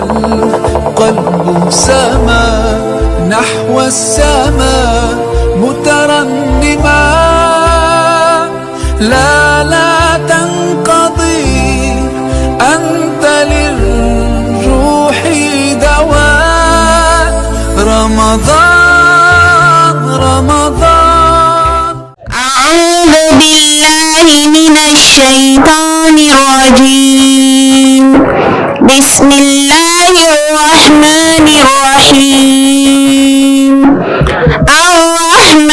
والقلب سما نحو السماء مترنما. لا لا تنقضي، أنت للروح دواء. رمضان رمضان. أعوذ بالله من الشيطان الرجيم. بسم الله الرحمن الرحيم. الرحمن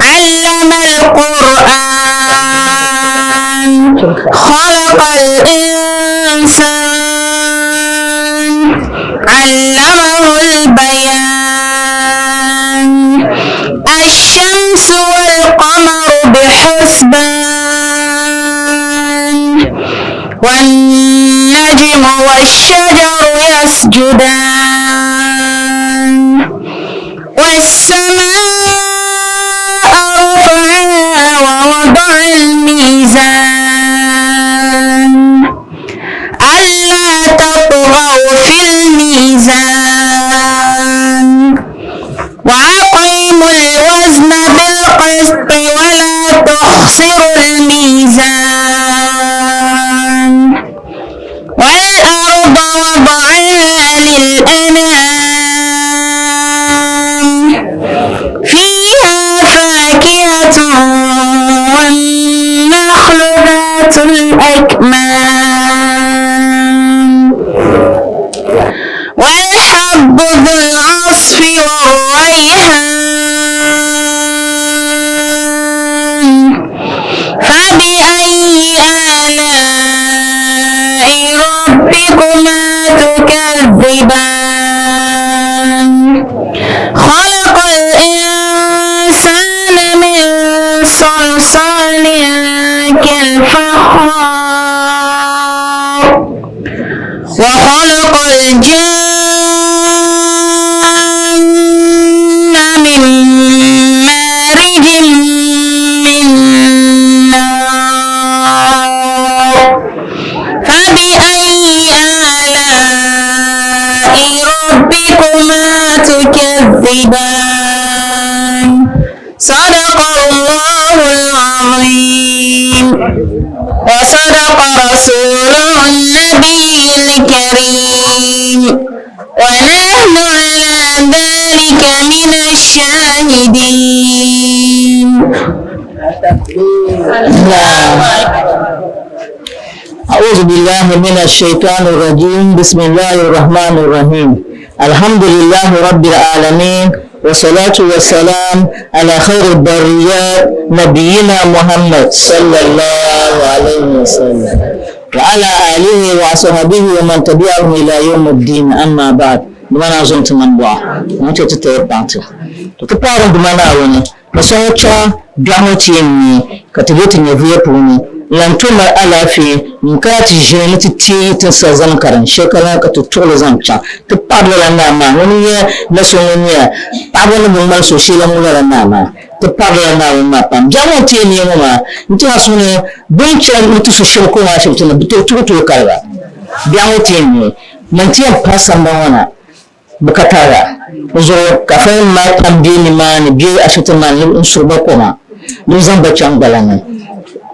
علم القرآن، خلق الإنسان، علمه البيان. الشمس والقمر بحسبان، والنجم والشجر يسجدان، والسماء رفعها ووضع الميزان، ألا تطغوا في الميزان، وأقيموا الوزن بالقسط ولا تخسروا الميزان، والأرض وضعها للأنام، فيها فاكهة والنخل ذات الأكمام، والحب ذو العصف والريحان، فبأي آلاء ربكما تكذبان؟ خلق الإنسان من صلصال كالفخار، وخلق الجان من مارج من نار، فبأي آلاء ربكما تكذبان؟ صدق الله العظيم وصدق رسوله النبي الكريم، ونحن على ذلك من الشاهدين. أعوذ بالله من الشيطان الرجيم. بسم الله الرحمن الرحيم. الحمد لله رب العالمين، والصلاة والسلام على خير البريات نبينا محمد صلى الله عليه وسلم وعلى آله وصحبه ومن تبعهم إلى يوم الدين. أما بعد، بمعنى زنت من بوا وانت تتبعت تتبعون بمعنى وني masɔŋ biɛɣu ŋɔ ti yɛn nyɛ ka ti be ti nyɛvuya puuni n-lan ti mali alaafee n-kana ti ʒini ni ti teei ti ni sa zaŋ karim shɛli ka lan ka ti tuɣili zaŋ chaŋ ti paɣiri lala naa maa ŋuni n-nyɛ na so ŋun nyɛ paɣiba ni bi ŋmani so shee la ŋun lala naa maa. Ti paɣiri lala Naawuni maa pam. Biɛɣu ŋɔ n-ti yɛn nyɛ ŋɔ maa n-ti a suhu ni bɛ ni chani ni ti su shɛli ko maa ashibiti ni bɛ ti ku tooi kali ba. Biɛɣu ŋɔ ti yɛn nyɛ man ti yɛn pahi sambani ŋɔ na bɛ ka tariga zuɣu ka falinim maa pam be nimaani bɛ ashibiti maa ni n-suri ba koma ni zaŋ ba chaŋ gbala ni.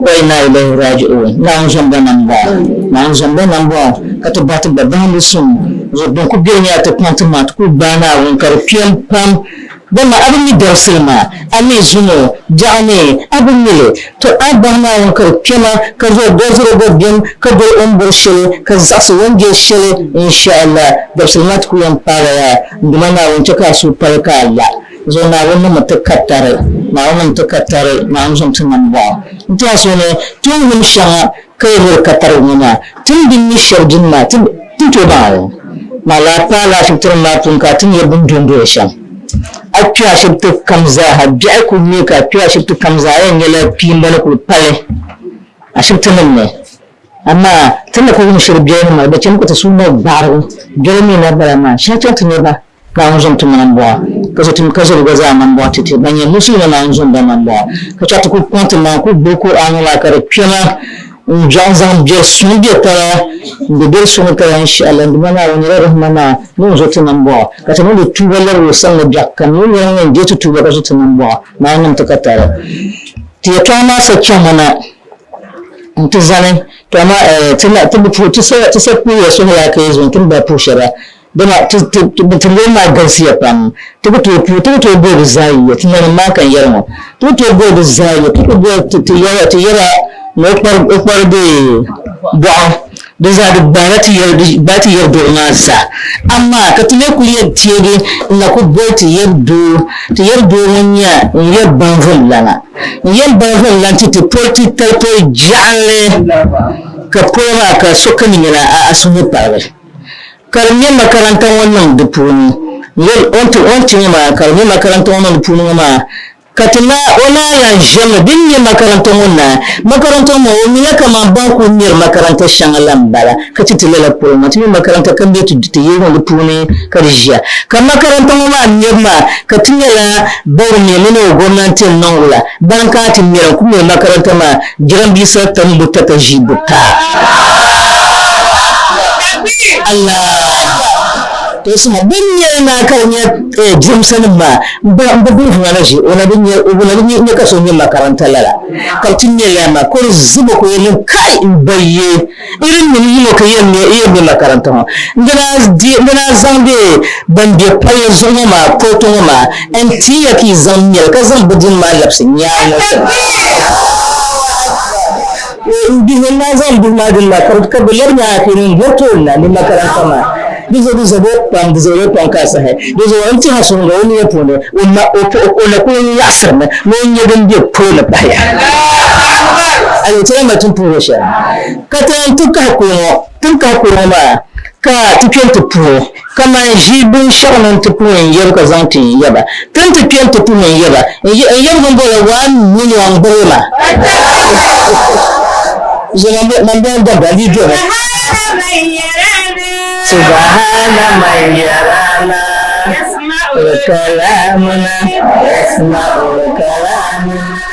Wa inna ilayhi raji'un. Naawuni zom ba nambɔɣu. Naawuni zom ba nambɔɣu ka ti bahi ti gba bahindi suŋ zuɣu. Din kuli beni nyɛla ti kpaŋ ti maŋa ti kuli gbaai Naawuni ka di kpɛm pam. Dama a bi mi dabisili maa, a mi zuŋɔ, biɛɣu ni, a bi mi li. Tɔ! A bahi Naawuni ka di kpɛma, ka zuɣu gɔziri o gba bem, ka doli o ni bɔri shɛli, ka zaɣisi o ni je shɛli, insha'Allah, dabisili maa ti ku yɛn paagi a, n Duuma Naawuni chɛ ka a suhu pali ka a la. Zuɣu Naawuni niŋmi ti katari, Naawuni niŋmi ti katari, Naawuni zom ti nambɔɣu. N tɛha so ni ti ni wum shɛŋa ka yi liri katari ŋɔ maa, ti ni bi mi shɛba dini maa, ti ni tooi baŋ li. Maa lahi paai ashibiti nim maa puuni ka a ti nya bɛ ni dondoli shɛm. A kpe ashibiti kam zaaha, biɛhi kuli ne ka a kpe ashibiti kam zaa, a yɛn nyɛla kpiimba ni kuli pali ashibiti nim ni. Amaa ti ni kuli wum shɛli biɛli ni maa, di chani ka ti suhu na gbaarigu. Biɛli mi na bala maa, shɛli chaŋ ti nya ba. Naawuni zom ti nambɔɣu, ka zo ti ka zo bɛ gba zaa nambɔɣu ti ti. Ban nyɛ musulimi Naawuni zom ba nambɔɣu, ka chaɣ ti kul kpaŋ ti maŋ kul gbubi Kur'aan ŋɔ maa ka di kpɛma. N dɔɣi n zaŋ biɛri suŋ bɛ taba, n be biɛri suŋ taba inshallah n Duuma Naawuni nyɛla rihima naa ni o zo ti nambɔɣu ka ti niŋdi tuuba labiri o sani ni biɛɣu kam ni o nyɛla ŋun yɛn deei ti tuuba ka zo ti nambɔɣu Naawuni niŋm ti ka tari. Ti yɛtɔɣa maa sa chaŋmi na nti zani to amaa ti na ti bi puhi ti sa puhiya suhuri a ka yi zuŋ ti ni daa puhi shɛba Dama ti tiŋgbani maa galisiya pam, ti ku tooi puhi, ti ku tooi boli di zaa yiya, ti nanim maa ka n yɛri ŋɔ, ti ku tooi boli di zaa yiya, ti ku boli ti yɛra ti yɛra ni o kpari o kpari bee bɔɣu, di zaa di gbaala ti yɛri di gbaai ti yɛri doro maa zaa. Amaa ka ti lee kuli yɛn teegi n na ku boli ti yɛri doo, ti yɛri doo ŋun nyɛ n yɛri banvum lana, n yɛri banvum lan ti ti poli ti tali poli jaɣinli ka polo maa ka sokam nyɛla a suhu paligi. Ka di nyɛ makaranta ŋɔ niŋ di puuni yɛl o ni ti o ni ti ŋɔ maa ka di nyɛ makaranta ŋɔ niŋ di puuni ŋɔ maa ka ti na o naan lan ʒɛmi din nyɛ makaranta ŋɔ naai makaranta ŋɔ maa o mila kaman ban kuli miri makaranta shɛŋa la m-bala ka ti ti lala polo ŋɔ ti mi makaranta kam be ti ti yihi ŋɔ di puuni ka di ʒiya ka makaranta ŋɔ maa mɛbu maa ka ti nyɛla Bawumia mini o gomnanti n-niŋ o la ban kana ti mɛri n-kuli miri makaranta maa jirambiisa tambu tata ʒii buta. Allah to suma bin nyɛ na ka di nyɛ diɛmsa nim maa n ba n ba bin vuna na ʒi o na bi nyɛ o na bi nyɛ ka so nyɛ makaranta lala ka bi ti nyɛ lala maa ka o zibo ka o yɛli ni kai n ba ye irin nim yino ka yɛn nyɛ yɛn nyɛ makaranta ŋɔ n di daa di n di daa zaŋ bɛ ban bɛ paya zuɣu ŋɔ maa kootu ŋɔ maa n ti ya ka yi zaŋ nyɛli ka zaŋ bi dini maa labisi nyaanŋɔ N bihi n daa zaŋ bihi maa dini maa ka bi lɛbi nyaanga ka n bori tooni na ni makaranta maa di zuɣu di zabo pam di zabo pam ka sahi di zuɣu n tiɛha suŋga o niya puuni o na o na kuli nyaɣasirimi ni o nyɛ din bɛ polo ni pahiya a yi ti lahi mali tin puhiri shɛli ka ti lahi ti kahi kuli ŋɔ tin kahi kuli ŋɔ maa ka ti kpɛ n-ti puhi kaman ʒi binshɛɣu ni nti puhi n-yɛbu ka zaŋ ti n-yɛba. Ti ni ti kpe nti puhi n-yɛba, n-yɛbu din bɔrila 1 million gbubi ma. Zo man bɛn dabba n dii domi. Subahana man yarana kalamuna yasma'u kalamuna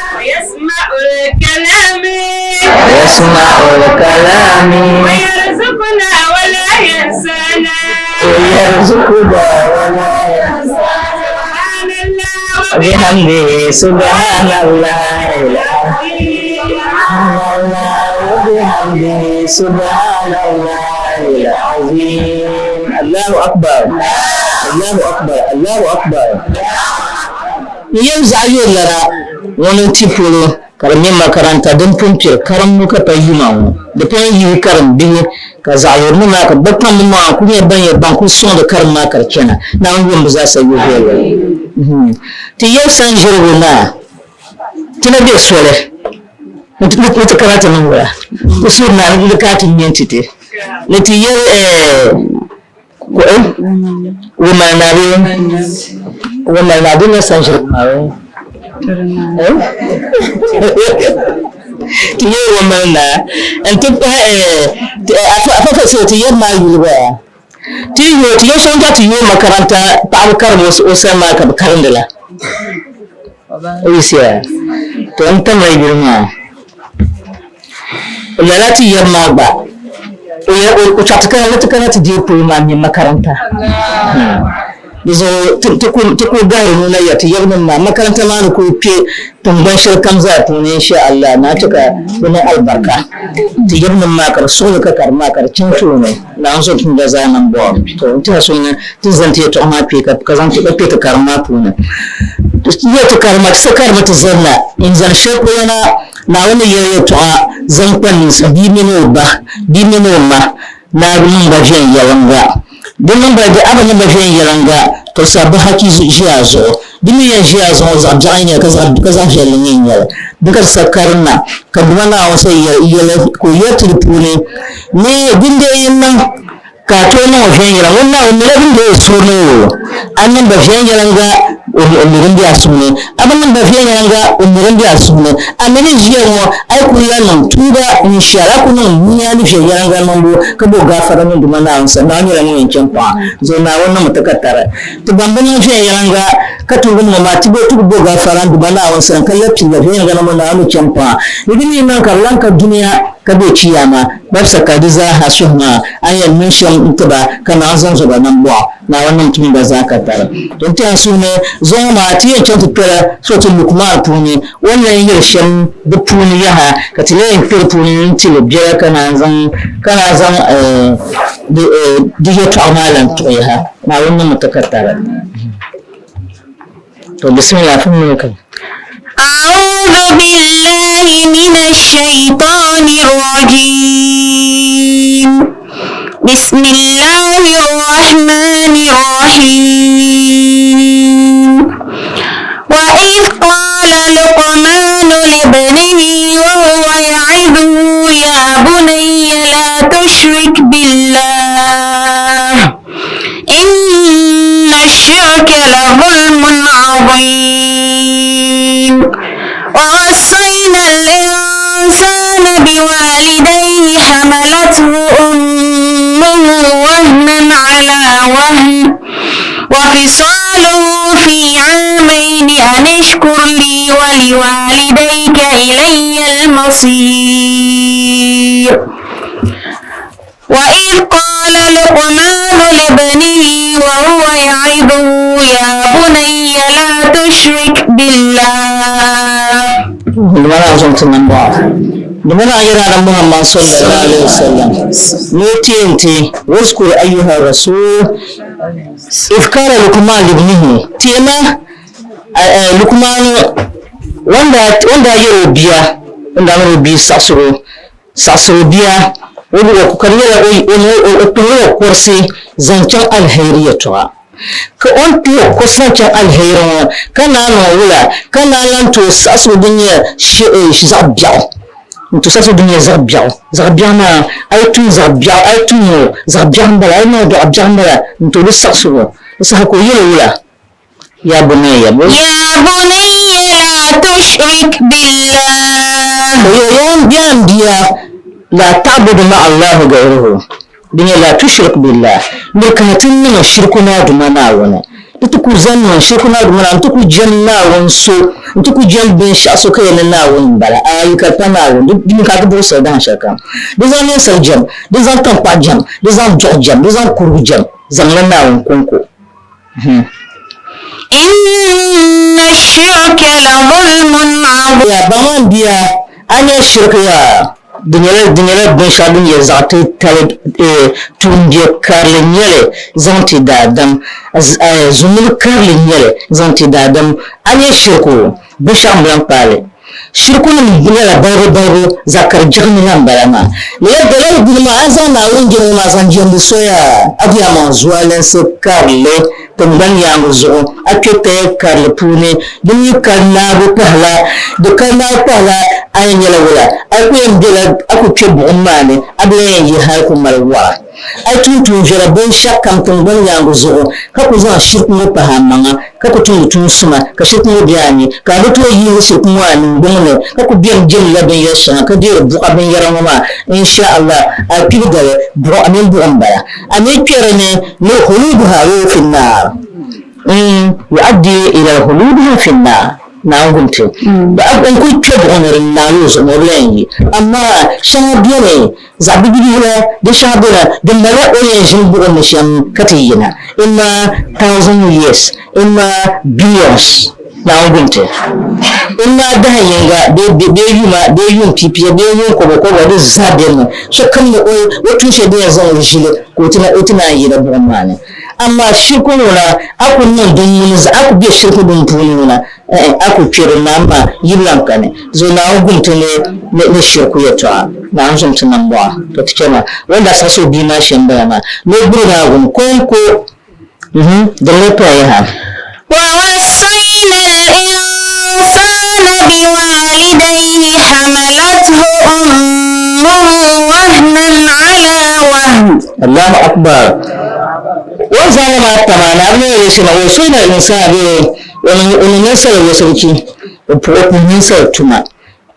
يسمع الكلام ويرزقنا ولا ينسانا ويرزقنا ولا ينسانا سبحان الله وبحمده سبحان الله سبحان الله وبحمده سبحان الله العظيم الله أكبر الله أكبر الله أكبر Yɛm zaɣ yuri lana ŋuni n-ti polo ka di nyɛ makaranta din pun piri karimbu ka pa yuma ŋɔ. Di pun yihi karim bihi ka zaɣ yuri ni maa ka bɛ pam bɛ maŋa n-kuli nyɛ ban yɛn ban kuli sɔŋdi karim maa ka di chana. Naawuni yom bi zaasa yu viɛlli. Ti yɛli sanʒirigu naa ti na be soli ni ti kana ti niŋ wula? Ti suhuri naa ni di kana ti ŋme n-ti ti ni ti yɛli Woman na din san shiri ma ti ye woman na n ti afafa so ti ye ma yuli ba ti yo ti ye so n ti yo makaranta paɣaba karim o sani maa ka bi karindi la o yisiya to n tamla yuli maa Lala ti yɛri maa gba o chaɣ ti kana ni ti kana ti deei polo maa mini makaranta. Di zuɣu ti kul gahiri nuu na yɛri ti yɛrinim maa makaranta maa ni kul kpe tiŋgbani shɛli kam zaa puuni insha Allah ni a chɛ ka di niŋ alibarika ti yɛrinim maa ka bɛ suɣi li ka ka di maa ka di chaŋ tooni Naawuni zuɣu tumda zaa niŋ bɔhim. To n tɛha so ni ti zani ti yɛtɔɣa maa kpe ka zaŋ ti kpe ti karim maa puuni. Yɛ ti karima ti sa karimi ti zani la n zani shɛli polo na Naawuni ni yɛli yɛtɔɣa zaŋ kpa ninsal bia mini o ba, bia mini o ma ni a bi niŋ ba viɛnyɛliŋga. Di niŋ ba, a bi niŋ ba viɛnyɛliŋga, tɔ sabbu haki ʒi a zuɣu. Di mi yɛn ʒi a zuɣu zaɣ biɛɣu n-nyɛ li ka zaɣ viɛlli mi n-nyɛ li. Di ka ti sa karinna, ka Duuma Naawuni sa yɛli ka o yɛri ti di puuni ni dindee yi niŋ Ka a tooi niŋ o viɛnyɛla ŋun Naawuni mila din be o suhu ni o. A niŋ ba viɛnyɛliŋga o mi din be a suhu ni. A bi niŋ ba viɛnyɛliŋga o mi din be a suhu ni. A mi ni ʒiya ŋɔ, a yi kuli yɛli niŋ tuuba inshaallah a ku niŋ nia ni viɛnyɛliŋga niŋbu ka bo gaafara niŋ Duuma Naawuni sani. Naawuni nyɛla ŋun yɛn chɛ m-paɣ a zuɣu. Naawuni niŋmi ti ka tari. Ti ban bi niŋ viɛnyɛliŋga ka tuuba niŋ o maa, ti bo ti ku bo gaafara n Duuma Naawuni sani ka labi pili la viɛnyɛliŋga niŋbu Naawuni ni chɛ m-paɣ a. Di mi yi niŋ ka di lan ka dunia. ka be Chiyaama dabisa ka di zaaha suhu maa a ni yɛn niŋ shɛm n-ti ba ka naan zaŋ zo ba nambɔɣu. Naawuni niŋ tum gba zaa ka tari. To n tɛha suhu ni zuŋɔ maa ti yɛn chaŋ ti kpɛla Suratu Luqman puuni o ni lan yɛli shɛm di puuni yaha ka ti lan yɛn kpe di puuni n-ti li biɛla ka naan zaŋ ka naan zaŋ di yɛtɔɣa maa lan tuɣi yaha. Naawuni niŋmi ti ka tari. To bismillah fun mi ka. أعوذ بالله من الشيطان الرجيم بسم الله الرحمن الرحيم وإذ قال لقمان لابنه وهو يعظه يا بني لا تشرك بالله إن الشرك لظلم عظيم ووصينا الإنسان بوالديه حملته أمه وهنا على وهن وفصاله في عامين أن اشكر لي ولوالديك إلي المصير وإذ قال لقمان لابنه وهو يعظه يا بني لا تشرك بالله Lumana zon ti nambɔɣu. Lumana yɛra na Muhammad sallallahu alaihi wasallam. Ni TNT wazkur ayyuha rasul if qala Luqman libnihi tema Luqman wanda wanda yɛrɛ biya wanda yɛrɛ bi saɣasigu saɣasigu biya o ka di nyɛla o kpuɣila kurisi zaŋ chaŋ aliheri yɛltɔɣa ka o ni kpuɣi kurisi zaŋ chaŋ aliheri ŋɔ ka naan niŋ wula ka naan lan tooi saɣasigu din nyɛ zaɣ biɛɣu n tooi saɣasigu din nyɛ zaɣ biɛɣu zaɣ biɛɣu maa a yi tum zaɣ biɛɣu a yi tum ŋɔ zaɣ biɛɣu n bala a yi niŋ zaɣ biɛɣu n bala n tooi di saɣasigu di saha ka o yɛli wula ya bunayya يا بني لا تشرك بالله yan biya la ta'budu ma Allahu ghayruhu din nyɛ la tushrik billah mir ka ti niŋ shirku na duma Naawuni di ti ku zaŋ niŋ shirku na duma na n ti ku jɛm Naawuni so n ti ku jɛm binshɛɣu so ka yɛn ni Naawuni m-bala ayi ka di pa Naawuni di mi ka di buɣisiri dahin shɛli kam di zaŋ ninsal jɛm di zaŋ taŋkpaɣu jɛm di zaŋ duɣu jɛm di zaŋ kurigu jɛm zaŋla Naawuni kɔŋko. إن الشرك لظلم عظيم Ya baŋ n bia a nya shiriki yaa di nyɛla di nyɛla binshɛɣu din nyɛ zaɣ titali tuumbiɛ karili nyɛli zaŋ ti daadam zunili karili nyɛli zaŋ ti daadam a nya shiriku binshɛɣu n lan kpaali shiriku nim nyɛla balibu balibu zaɣ kari jiɣimi la n bala maa lala lala dini maa a ni zaŋ Naawuni jɛmbu maa zaŋ jɛmdi so yaa a di amaŋ zualinsi karili tingbani yaangi zuɣu a kpe kaya karili puuni di mi ka naabu pahila di ka naabu pahila a yɛn nyɛla wula a ku yɛn bela a ku kpe buɣim maa ni a bi lan yɛn yi hali ku mali wɔra a yi tum tuunviɛla binshɛɣu kam tingbani yaangi zuɣu ka ku zaŋ shiriki ŋɔ pahi a maŋa ka ku tumdi tuun suma ka shiriki ŋɔ be a ni ka a bi tooi yihi shiriki ŋɔ a niŋgbuŋ ni ka ku beni jɛmdila binyɛr shɛŋa ka deeri buɣa binyɛra ŋɔ maa insha Allah a kpibu dali buɣa a mini buɣa m-bala a mi kpɛri ni ni huluduha yoo fi naar yuaddi ila huluduha fi naar Naawuni gum ti n kuli kpe buɣa ni di naai o zuɣu ni o bi lan yi amaa shɛŋa beni zaɣ bibihi la di shɛŋa beni din malila o ni yɛn ʒini buɣim ni shɛm ka ti yina imma thousand years imma billions Naawuni gum ti imma dahin yinga bee yuma bee yuun pipia bee yuun kɔbɔkɔbɔ di zaa beni mi sokam ni o tuun shɛli din yɛn zaŋ o ʒili ka o ti naan yina buɣim maa ni amaa shirku ŋuna a ku niŋ din ŋuni zaa a ku be shirku din puuni ŋuna eh a ku kpe di ni amaa yib lan kani zuɣu Naawuni gum ti ni ni shirku yɛtɔɣa Naawuni zom ti nambɔɣu to ti chɛ ma o ni daa saɣisi o bia maa shɛm m-bala maa ni o gburi Naawuni kɔŋko din lee paya yaha. ووصينا الإنسان بوالديه حملته أمه وهنا على وهن Allahu akbar o zaŋ maa tama na abin ya shi na wasu na insa be wani wani ninsal wasu o puɣu ninsal tuma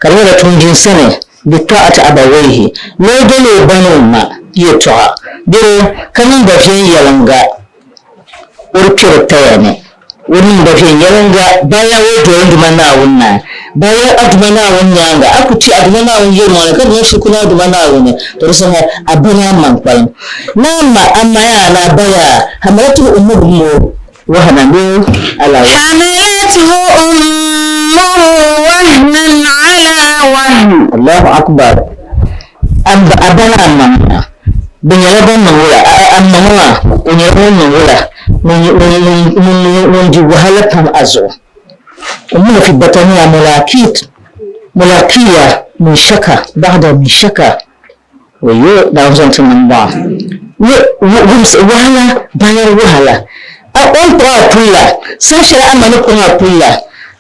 ka di nyɛla tuun sani bi ta'ati abawaihi ni o doli o ba ni o ma yɛltɔɣa doro ka niŋda viɛnyɛliŋga o di kpɛri taya ni. O niŋda viɛnyɛliŋga baya o doli Duuma Naawuni na, baya a Duuma Naawuni nyaaŋa, a ku kpi a Duuma Naawuni yɛlimaŋli ka di niŋ shikuru a Duuma Naawuni, to di saha a ba ni a ma n-kpalim. Ni a ma, a maya, ni a baya, hamalatuhu ummuhu wahanan bee ala wahn. Hamalathu ummuhu wahnan ala wahn. Allahu Akbar! A ba ni a ma maa, bɛ nyɛla ban niŋ wula? A ma ŋɔ maa, o nyɛla ŋun niŋ wula? Ŋun di wahala pam a zuɣu. O mini fi bataniya mulakit mulakiya min shaka ba'da min shaka. Wayo, Naawuni zaŋ ti niŋ bɔɣa. Wahala bayari wahala. A o ni kpuɣi a puli la, saha shɛli a ma ni kpuɣi a puli la,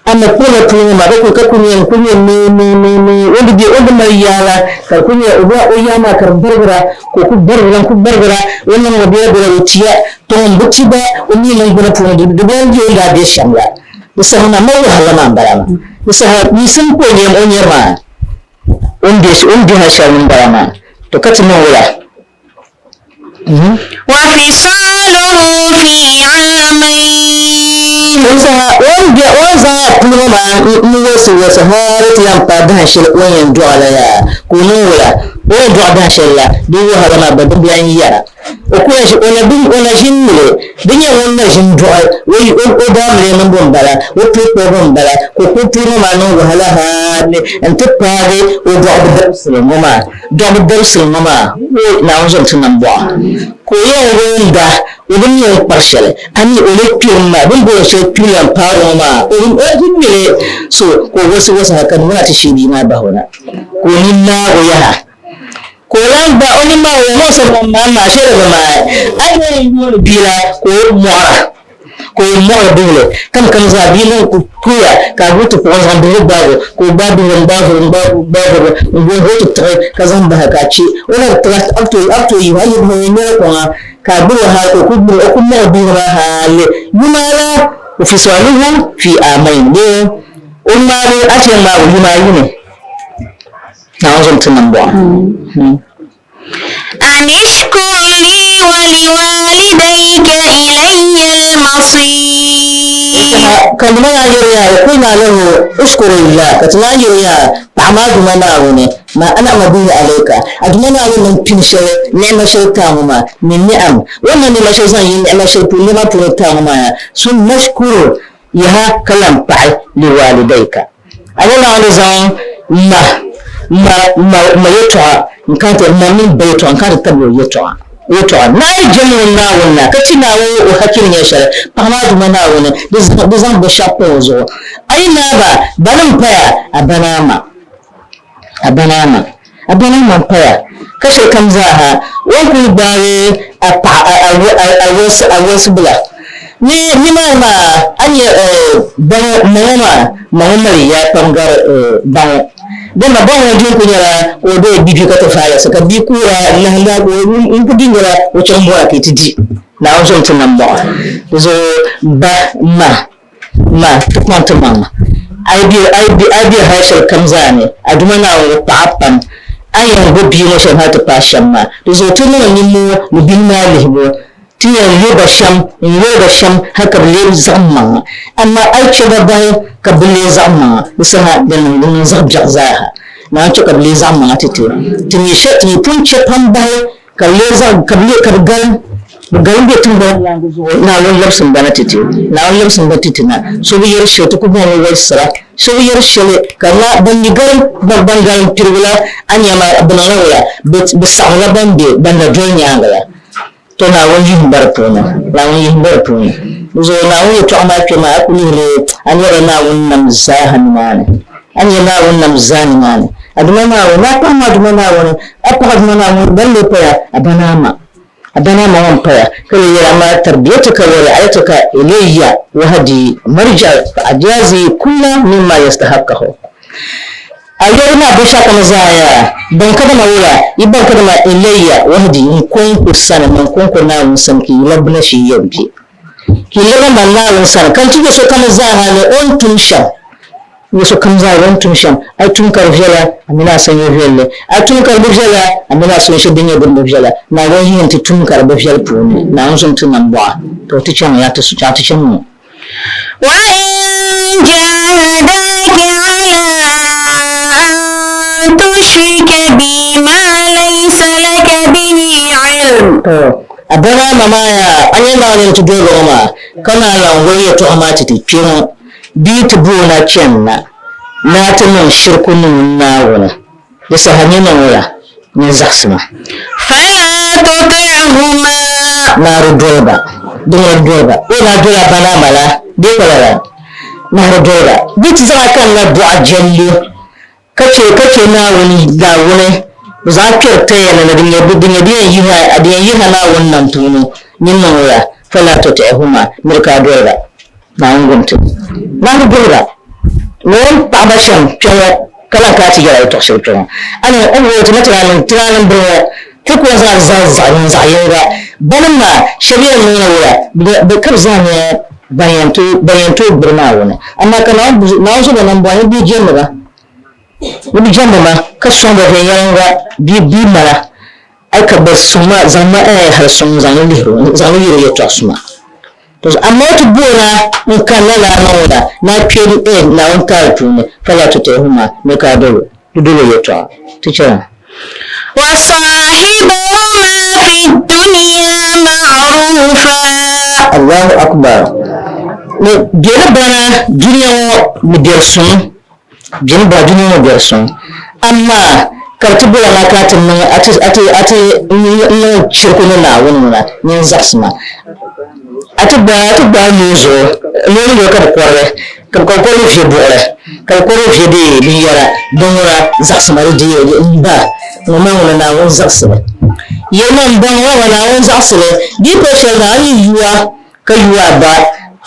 a ma kpuɣila puli ŋɔ maa ka kuli ka kuli nyɛ n-kuli nyɛ nee nee nee nee o ni be o ni mali yaa la ka di kuli nyɛ o o yaa maa ka di barigira ka o kuli barigira n-kuli barigira o ni niŋ bela bela o tiya to ŋun bi ti gba o mi niŋgbuna puuni di di lan be o ni daa be shɛm la di saha maa mali wahala maa m-bala maa di saha yiɣisim ka o nyɛ o nyari maa o ni be o ni be hali shɛli ni m-bala maa to ka ti niŋ wula. Wafisaluhu fi aamayn. Din saha o ni bɛ o ni zaŋ a puli ŋɔ maa n-wolisi wolisi hal ti yɛn paai dahin shɛli o ni yɛn dɔɣi la yaa, ka o niŋ wula? O ni dɔɣi dahin shɛli la, di wahala maa gba di bi lan yɛra. O ku na ʒi, o na bi, o na ʒi m-mili. Di nyɛ ŋun na ʒi n-dɔɣi o, o daamiliya niŋbu m-bala, o puli kpuɣibu m-bala, ka o kuli puli ŋɔ maa niŋ wahala hal nti paagi o dɔɣibu dabisili ŋɔ maa. Dɔɣibu dabisili ŋɔ maa, o Naawuni zom ti nambɔɣu, ka o yɛn wum ba o bi mi o ni kpari shɛli, a mi o lee kpirimi maa, bɛ ni booni shɛli kpiriya m-paari ŋɔ maa, o bi mi li, so ka o wolisi wolisi hal ka nimuna ti sheei bia maa bahi o na, ka o nini naag o yaha, ka o lan gbaai o nini maa o muɣisi ŋun maa maa, shee di bi maai, a ni yɛn yooni bia la ka o mɔɣira. Ka o mɔɣiri bihili kam kam zaa bia niŋ kuya ka a guli ti kpuɣi n-zaŋ bihili gbaag o, ka o gbaai bihili n-gbaai vuri n-gbaai vuri n-gbaai vuri n-goli o ti tiɣi ka zaŋ bahi ka a che o na di tiɣi a ti a ti tooi yihi o a yi bahi o ŋmɛla kɔŋa ka a gbubi o hali ka o kuli o kuli mɔɣi bihili maa hali yuma la o fisaluhu fi aamain bee o ŋmaagi a ti yɛn ŋmaagi o yuma ayi ni Naawuni zom ti nambɔɣu. Anishkur li wa liwalidayka ilayya al-masir. Ka di maa yɛliya, Wa kulna lahu ushkurillah, ka ti naan yɛliya, Paɣa maa Duuma Naawuni, ma an'ama bihi alayka, a Duuma Naawuni ni pini shɛli, ni'ima shɛli ti a ŋɔ maa, min ni'am, o ni niŋ ni'ima shɛli zaŋ yi ni'ima shɛli puuni, ni'ima puuni ti a ŋɔ maa, summa shkur yaha ka lan paɣi liwalidayka. A ni Naawuni zaŋ ma, ma, ma, ma yɛtɔɣa n-kana ti, ma mini ba yɛtɔɣa n-kana ti tabili o yɛtɔɣa, yɛtɔɣa. Ni a yi jɛm ŋun Naawuni la, ka ti Naawuni o hakki ni nyɛ shɛli, paɣ maa Duuma Naawuni di zaŋ, di zaŋ binshɛɣu pa o zuɣu. A yi naai ba, bani m-paya, a ba ni a ma. A ba ni a ma. A ba ni a ma m-paya, ka shɛlikam zaa ha, o ni kul gbaagi a paɣ a, a, a, a wolisi, a wolisi bila. Ni nimaani maa, a ni nya ba ŋɔ, ma ŋɔ maa, ma ŋɔ mali yaa pam gari ba ŋɔ. Dama ba ŋɔ din kul nyɛla ka o dooi bia ka ti faai yiɣisi, ka bia kuura n-nahinda ka o n-kul di nyɛla o chaŋ bɔra ka yi ti di. Naawuni zom ti nambɔɣu. Di zuɣu ba, ma. Ma, ti kpaŋ ti maŋa. A yi be, a yi be, a yi be hal shɛli kam zaa ni, a Duuma Naawuni ŋɔ paɣ a pam. A ni yɛn gbubi bia ŋɔ shɛm hal ti paai shɛm maa, di zuɣu ti niŋ nimmoo ni bihi maa lihibu. Ti yɛn yo ba shɛm n-yoli ba shɛm hal ka bɛ leei zaɣ maŋa. Amaa a yi chɛ ba bahi ka bɛ leei zaɣ maŋa, di saha di niŋ di niŋ zaɣ biɛɣu zaa ha. Naawuni chɛ ka bɛ leei zaɣ maŋa ti ti. Ti mi shɛ, ti mi pun chɛ pam bahi Ka bɛ lee zaŋ, ka bɛ lee, ka bɛ galim, bɛ galim be tiŋgbani yaaŋa zuɣu, Naawuni labsim ba na ti ti, Naawuni labsim ba ti ti na. So bi yɛri shɛli, ti ku bɔŋɔ wolisira, so bi yɛri shɛli, ka na ban mi galim, ban, ban galim pirigu la, a nya ma, bɛ niŋla wula? Bɛ, bɛ saɣimla ban be, ban na doli nyaaŋa la. Tɔ! Naawuni yihim ba di puuni, Naawuni yihim ba di puuni. Di zuɣu Naawuni yɛtɔɣa maa kpe maa, a ku lihi li, a nyarila Naawuni nam zaaha nimaani. A nya Naawuni nam zaa nimaani. A Duuma Naawuni, a paɣ ma Duuma Naawuni, a paɣ Duuma Naawuni, ban lee paya a ba ni a ma, a ba ni a ma ŋɔ m-paya, ka lee yɛli, Amaa tarbiyatuka wa ri'ayatuka ilayya wa hadi marji'i fa ajazi kulla mimma yastahaqqahu. A yɛri ma binshɛɣukam zaa yaa, ban kadama wula, yi ban kadama ilayya wa hadi n kɔŋko sani, man kɔŋko Naawuni sani ka yi labina shee yɛn be. Ka yi laba man Naawuni sani, ka n ti yo sokam zaa ha ni o ni tum shɛm. N sokam zaa o ni tum shɛm, a yi tum ka di viɛla, a mini a sanyo viɛlli, a yi tum ka di bi viɛla, a mini a sun shɛli din nyɛ din bi viɛla. Naawuni yihim ti tum ka di bi viɛli puuni. Naawuni zom ti nambɔɣu, tɔ ti chaŋ ya, ti chaŋ ŋɔ. وإن جاهداك على أن تشرك بي ما ليس لك به علم. To a bana ma maa yaa, a nyɛ Naawuni ni ti doligi ŋɔ maa, ka naan lan wuli yɛtɔɣa maa ti ti kpe ŋɔ bee ti booi na chani na ni a ti niŋ shiriku ni ŋun Naawuni, di saha nyɛ niŋ la nyin zaɣisi ma. Fala tuti'huma. Naa di doli ba, di ŋuna di doli ba, o daa doli a ba naa ma la bee ka lala? Naa di doli ba, bee ti zaŋ a kanna dɔɣi jɛlli Ka chɛ ka chɛ Naawuni Naawuni, bɛ zaŋ a kpɛri taya ni ni di nyɛ di nyɛ din yɛn yihi a din yɛn yihi a Naawuni nam puuni nyin niŋ o la, fala tuti'huma, miri ka a doli ba. Naawuni gom ti Naawuni doli ba ni o ni paɣi ba shɛm kpe ŋɔ ka lahi kana ti yɛli a yɛtɔɣ shɛli kpe ŋɔ. A ni o ni wuhi ti ma ti naan niŋ biri ŋɔ ti ku yɛn zaŋ li zali zaɣ yini zaɣ yiniga. Banim maa shɛba yɛn niŋla wula? Bɛ ka bɛ zaa nyɛ ban yɛn tooi ban yɛn tooi gbiri Naawuni. Amaa ka Naawuni Naawuni zo ba nambɔɣu ni bɛ jɛmdi ba, ni bɛ jɛmdi ma ka sɔŋ ba viɛnyɛliŋga bɛ bɛ mala. Ai ka bɛ suŋ ma zaŋ ma eh hal suŋ n-zaŋ li lihiri o n-zaŋ li yiri o yɛtɔɣ suma. To zuɣu amaa o ti booni a n-kani lala a niŋ o la ni a kpe eh Naawuni taali puuni, fala tuti'huma, ni ka a dol o, di dol o yɛtɔɣa. Ti chana. Wasahibhuma fi dunya ma'rufa. Allahu Akbar. Ni bɛ ni bana dunia ŋɔ ni biɛri suŋ, bɛ ni bana dunia ŋɔ biɛri suŋ, amaa ka bɛ ti bol a na ka a ti niŋ a ti a ti a ti niŋ shiriku ni Naawuni ŋuna nyin zaɣisi ma. A ti gbaai a ti gbaai noo zuɣu, noo ni zuɣu ka bɛ kɔrili. Ka bɛ kɔri viɛ buɣili, ka bɛ kɔri viɛ bee binyɛra din ŋuna zaɣisi ma di deei li m ba ŋɔ maa ŋuna Naawuni zaɣisi li. Yɛlima m ba ŋɔ maa Naawuni zaɣisi li, di yi pali shɛli na a yi yu a ka yu a ba,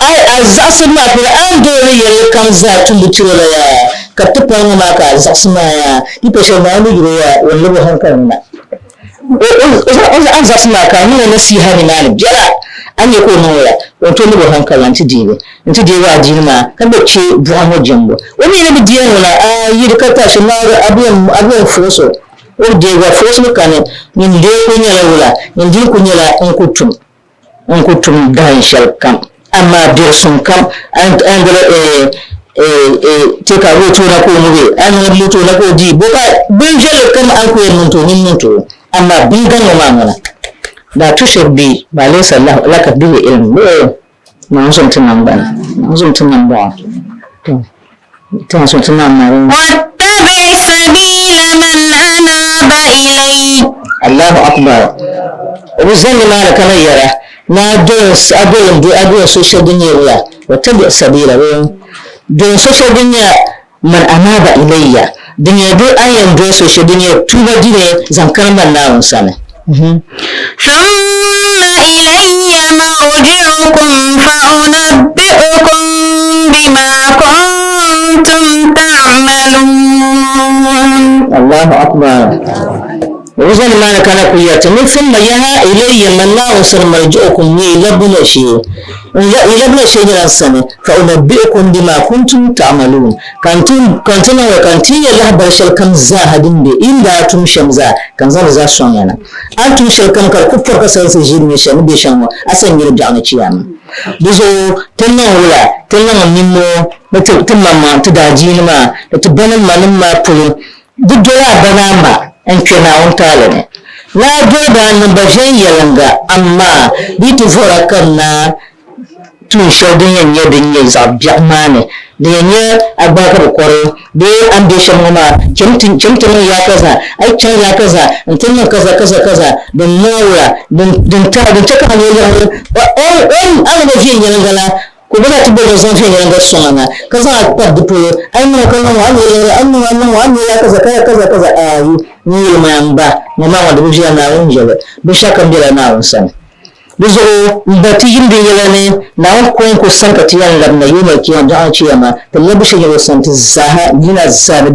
ai a zaɣisibu maa puuni a ni dooli yɛlli kam zaa tumbu tiri o la yaa, ka bɛ ti pali ŋɔ maa ka a zaɣisi maa yaa, di yi pali shɛli Naawuni ni yuri o yaa, o ni lab o haŋkali ni na. O a ni zaɣisi maa ka a niŋ o nasiha nimaani biɛla, a ni nya ka o niŋ o la, o ni tooi lab o haŋkali na nti deei li. Nti deegi adiini maa ka gba chɛ buɣa ŋɔ jɛmbu. O mi ni bi deei ŋuna, a yi di ka tashi naai a bi yɛn fuɣis o. O bi deegi a fuɣisibu kani, nyin dee kul nyɛla wula? Nyin dini kul nyɛla n ku tum n ku tum dahin shɛli kam, amaa biɛrisuŋ kam a yɛn doli ti ka a tooi na ka o ŋubi, a niŋ li tooi na ka o di, bɔ ka bin viɛlli kam a ni ku yɛn niŋ ti o, nyin niŋ ti o, amaa bingaŋ ŋɔ maa ŋuna, laa tushrik bi maa laysa laka bihi ilm. Naawuni zom ti naŋgbani, Naawuni zom ti nambɔɣu, to ti na zom ti naŋ Wattabi sabila man anaba ilay. Allahu akbar. O bi zani nimaani ka na yɛra ni a doli a doli a doli so shɛli din nyɛ wula, wattabi sabila bee doli so shɛli din nyɛ man anaba ilayya din nyɛ bee a ni yɛn doli so shɛli din nyɛ tuuba dini zaŋ kani man Naawuni sani. Thumma ilayya marji'ukum fa'unabbi'ukum bima kuntum ta'malun. Allahu akbar. O zani maani kana ku yɛriti ni thumma yaha ilayya man Naawuni sani marji'ukum nyɛ labbu na shee. N yi labina shee nyɛla n sani, fa unabbi'ukum bima kuntum ta'maluun, ka n ti ka n ti niŋ ya ka n ti ya lahibali shɛli kam zaaha din be yi ni daa tum shɛm zaa, ka n zaŋ li zaa sɔŋ ya na. A ni tum shɛli kam ka di ku pɔri ka salinsi ʒii ni nyɛ shɛli ni be shɛm ŋɔ, a sa nyɛ li biɛɣu ni chiyaama. Di zuɣu ti niŋ wula? Ti niŋ nimmoo ni ti ti maŋmaŋ ti daadiini maa ni ti banim manim maa polo Di doli a ba ni a ma n-kpe Naawuni taali ni. Ni a doli ba n-niŋ ba viɛnyɛliŋga, amaa di yi ti vɔra kanna tuun shɛli din yɛn nyɛ din nyɛ zaɣ biɛɣu maa ni, din yɛn nyɛ a gbaai ka bɛ kɔri o bee a ni be shɛm ŋɔ maa, cham ti cham ti niŋ yaa kaza, a yi chaŋ yaa kaza nti niŋ kaza kaza kaza, din niŋ a wula, din din taai din chɛ ka a nyɛ liɣiri o a ni ba viɛnyɛliŋga la. Ka o gba daa ti boli o zaŋ viɛnyɛliŋga sɔŋ a na, ka zaŋ a kpabi di polo, a yi niŋ o ka niŋ o, a ni yɛli a ni niŋ o, a ni niŋ o, a ni yɛli a kaza kaza kaza kaza, aai, n yuli maa m-ba, ŋɔ maa ŋɔ di bi viɛla Naawuni jɛli, binshɛɣu kam bela Naawuni sani. Di zuɣu m ba ti yim binyɛla ni Naawuni kɔŋko sani ka ti yɛn labina yawmal kiyama, biɛɣu chiyama, ti labbu shee nyɛla o sani ti zaaha yina zaa ni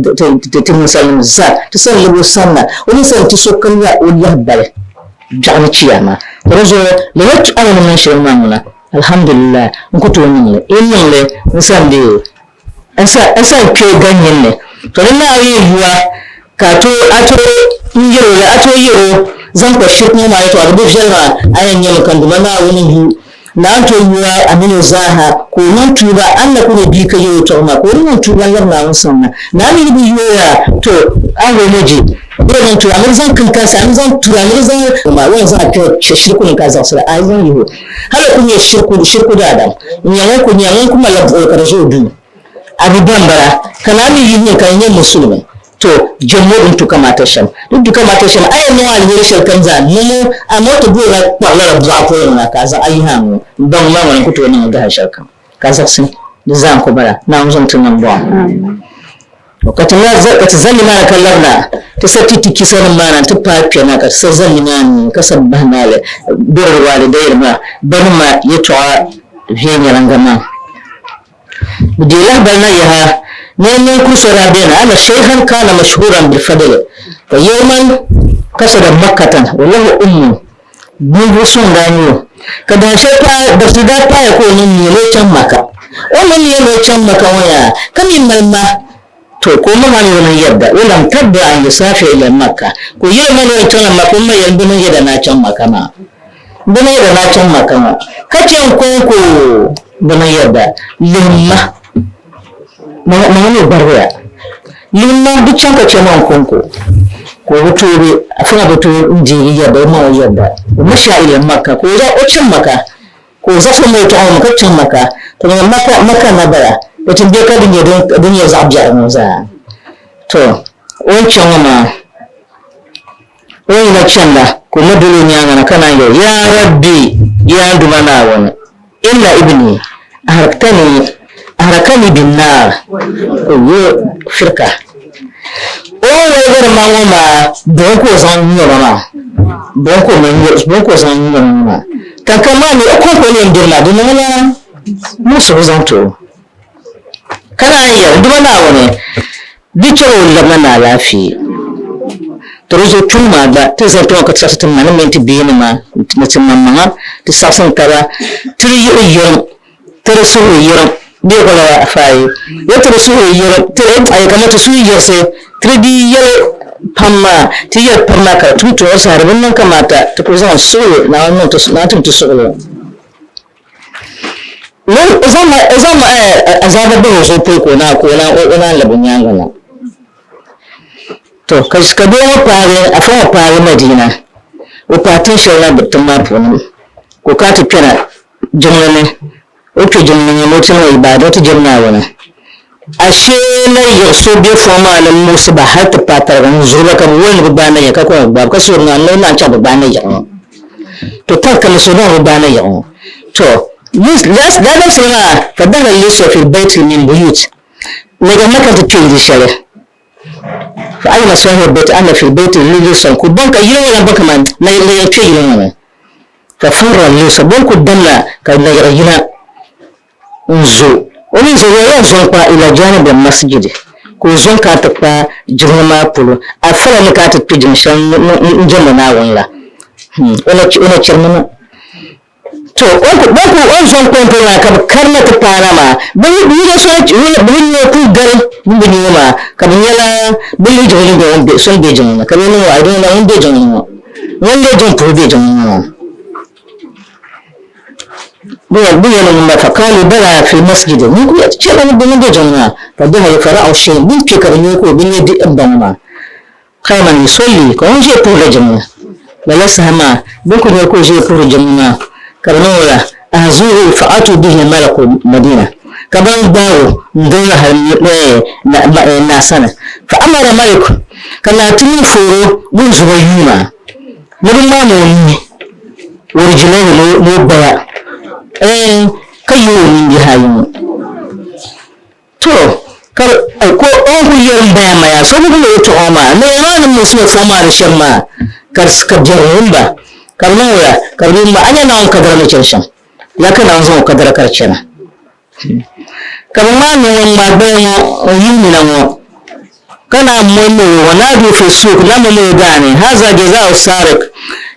ti ninsalinim zaa ti sani labi o sani na, o ni sani ti sokam nya o lahibali biɛɣu ni chiyama. Ka di zuɣu lala a ni niŋ shɛli maa ŋuna. Alhamdulillah, n ku tooi niŋ li. N niŋ li n san bee n san n san kpe ganyin ni. To di naai yi yuwa ka a tooi a tooi n yɛl o la, a tooi yɛl o zaŋ kpa shirk ŋɔ maa yɛtɔɣa di bi viɛli maa, a yɛn nyami ka n Duuma Naawuni yu. Naa n-tooi yu a mini o zaaha ka o niŋ tuuba, a ni na kul nyɛ bia ka yɛl o tɔbu maa, ka o ni niŋ tuuba n-lab Naawuni sani na. Naa mi ni bi yu o yaa, to a ni o ni je bee niŋ tuuba, a mi di zaŋ kinkansi, a mi zaŋ turi, a mi di zaŋ maa, o yɛn zaŋ a kpiɣi shiriku ni ka a zaɣisiri a yi zaŋ yihi o. Hal o kul nyɛ shiriku, shiriku daadam n-nyɛ ŋun kul nyɛ ŋun ku malila buɣili ka di ʒe o duu. A bi bambara, ka naa mi yihi ka n nyɛ musulimi. To, jɛmmo din tu kamata shɛm. Di tu kamata shɛm, a yɛn niŋ aliheri shɛli kam zaa niŋ o, amaa o ti boorila kpaɣi lala bɔɣa polo ŋɔ na ka a zaŋ a yihi a ŋɔ m-baŋ maa ŋɔ ni ku tooi niŋ o gahi shɛli kam ka a zaɣisi di zaa n-ku bala. Naawuni zaŋ ti niŋ bɔhim. To, ka ti lahi ka ti zani nimaani ka labina ti sa ti ti kisanim maa na nti paai kpe na ka ti sa zani nimaani ka sa bahi naali birrul waalidayni maa banima yɛtɔɣa viɛnyɛliŋga maa. Bɛ deei lahibali na yaha ni ninkuri so daa beni anna shaykhan kana mashhuran bil fadli fa yawman kasada makkatan wa lahu ummun ninvuɣ suŋ daa nyɛ o ka dahin shɛli paai dabisili daa paaya ka o niŋ nia ni o chaŋ Maka o ni niŋ nia ni o chaŋ Maka ŋɔ yaa ka mi mali ma to ka o ma maa mi bi niŋ yɛda wa lam tarda an yusafir ila Makka ka o yɛli ma ni o yɛn chaŋla Maka o ma yɛli m bi niŋ yɛda ni a chaŋ Maka maa. Bɛ ni yɛda ni a chaŋ Maka ŋɔ, ka chɛ n-kɔŋko bɛ ni yɛda lihim ma. Ma ŋun mi gbarigu ya. Lihim ma, di chaŋ ka chɛ ma n-kɔŋko. Ka o bi tooi bɛ, afa maa bi tooi n-deegi yɛda, o maŋ o yɛda. O masha ila Maka, ka o zaɣ o chaŋ Maka, ka o zaɣis o ma yɛtɔɣa ŋɔ mi ka chaŋ Maka. To nyɛ Maka, Maka na bala, di ti be ka di nyɛ din nyɛ zaɣ biɛri ŋɔ zaa. To, o ni chaŋ ŋɔ maa. O ni na chani la, ka o ma doli o nyaaŋa na ka naan yɛli, Yaa Rabbi, yaa n Duuma Naawuni, inna ibni ahraktani ahrakani bin-naar, ka o yo firka. O ni waligiri ma ŋɔ maa, buɣim ka o zaŋ nyo ma maa, buɣim ka o buɣim ka o zaŋ nyo ma ŋɔ maa. Kankam maa mi, o kɔŋko ni yɛn diri maa, di niŋla muɣisigu zaŋ ti o. Ka naan yɛli, N Duuma Naawuni, Di chɛla o labina ni alaafee. To di zuɣu kpiŋ maa gba, ti zani tiŋa ka ti saɣisi ti manim mini ti bihinima ni ti maŋmaŋa, ti saɣisi n taba, ti di yiɣi yirim, ti di suhuri yirim, bee ko lala afaayi, ya ti di suhuri yirim, ti di ayi kamani ti suhu yiɣisi, ti di dii yɛli pam maa, ti yɛli pam maa ka di tum tuɣiri saha di bi niŋ kamaata ti ku zaŋ suɣilo Naawuni niŋ ti Naawuni tim ti suɣilo. O zaŋ ma azaaba bahi o zuɣu pɔi ka o naan labi o nyaaŋa na. To, ka doo ŋɔ paagi, afa ŋɔ paagi Madina, o paai tin shɛli na tiŋ maa puuni, ka o kana ti kpɛna jiŋli ni, o kpe jiŋli ni ni o ti niŋ ibaada, o ti jɛm Naawuni. Ashee nayiɣ so be fɔŋ maa ni m-muɣisi ba hal ti paai tariga n-zuri ba ka bɛ woli ni bɛ gbaai nayiɣ ka ku gbaai ba, ka suhiri Naawuni ni o naan chaŋ bɛ gbaai nayiɣ ŋɔ. To tarikami so naan bi gbaai nayiɣ ŋɔ. To lala dabisili maa fa dahara Yusuf fil bayti min buyut nayiɣ ma ka ti kpe yili shɛli. Fa alima sahib bayt anna fil bayti lisan ku bɔŋ ka yili ŋɔ lan bɔŋ kaman nayiɣ kpe yili ŋɔ ni. Fa farra Yusuf bɔŋ ku damla ka nayiɣ yina. N zo o ni zo ya yɛn zo n-kpa ila janibi masjidi, ka o zo n-kana ti kpa jiŋli maa polo, afala ni kana ti kpe jiŋ shɛli n-jɛmdi Naawuni la, o na chirimi na. To, o ni o ni zo n-kpa polo maa ka bɛ karina ti paai na maa, bɛ ni so bɛ ni nya o kuli gari bɛ ni bi nya o maa, ka bɛ nyɛla bɛ lihi jiŋli ni so ni be jiŋli ni, ka bɛ niŋ o, I don't know, ŋun be jiŋli ŋɔ, ŋun lee jiŋ puhi be jiŋli ŋɔ maa. Bɛ yɛli ŋun ba fa kaalu bala fil masjidi ŋun ku yɛli chɛli ni bɛ ni be jiŋli maa fa dahalu fa ra'aw shay'an bɛ ni kpe ka bɛ nya o ka o bi nya di m baŋ maa qaiman yusalli ka o ni ʒiya puhirila jiŋli lala saha maa bɛ ni ku nya o ka o ʒiya puhiri jiŋli maa ka bɛ niŋ o la ahzuuhu fa atu bihi malaku madina ka ban gbaag o n-doli hali naa sani fa amara malik ka naa ti niŋ fooro ŋun zuba yuuma ni bɛ ŋmaami o nuhi Warijilaihi ni o gbaya ɛɛn ka yi o nimbihi ayi ŋɔ. To, ka ka o ni kuli yɛli m-baya ma yaa, so ni kuli o tɔɣ o maa, ni ya maa ni muɣisi o fɔŋ maa ni shɛm maa, ka di ka biɛri wum ba, ka bɛ niŋ o la, ka bɛ niŋ ba, a nya Naawuni kadara ni chani shɛm, ya ka Naawuni zaŋ o kadara ka di chana. Ka bɛ ŋmaai ŋun ŋmaai gbaya ŋɔ n-yihi nina ŋɔ, ka naan moli ni o, Wanadu fi suuq, na moli o daani, Haza jazaa'u saariq,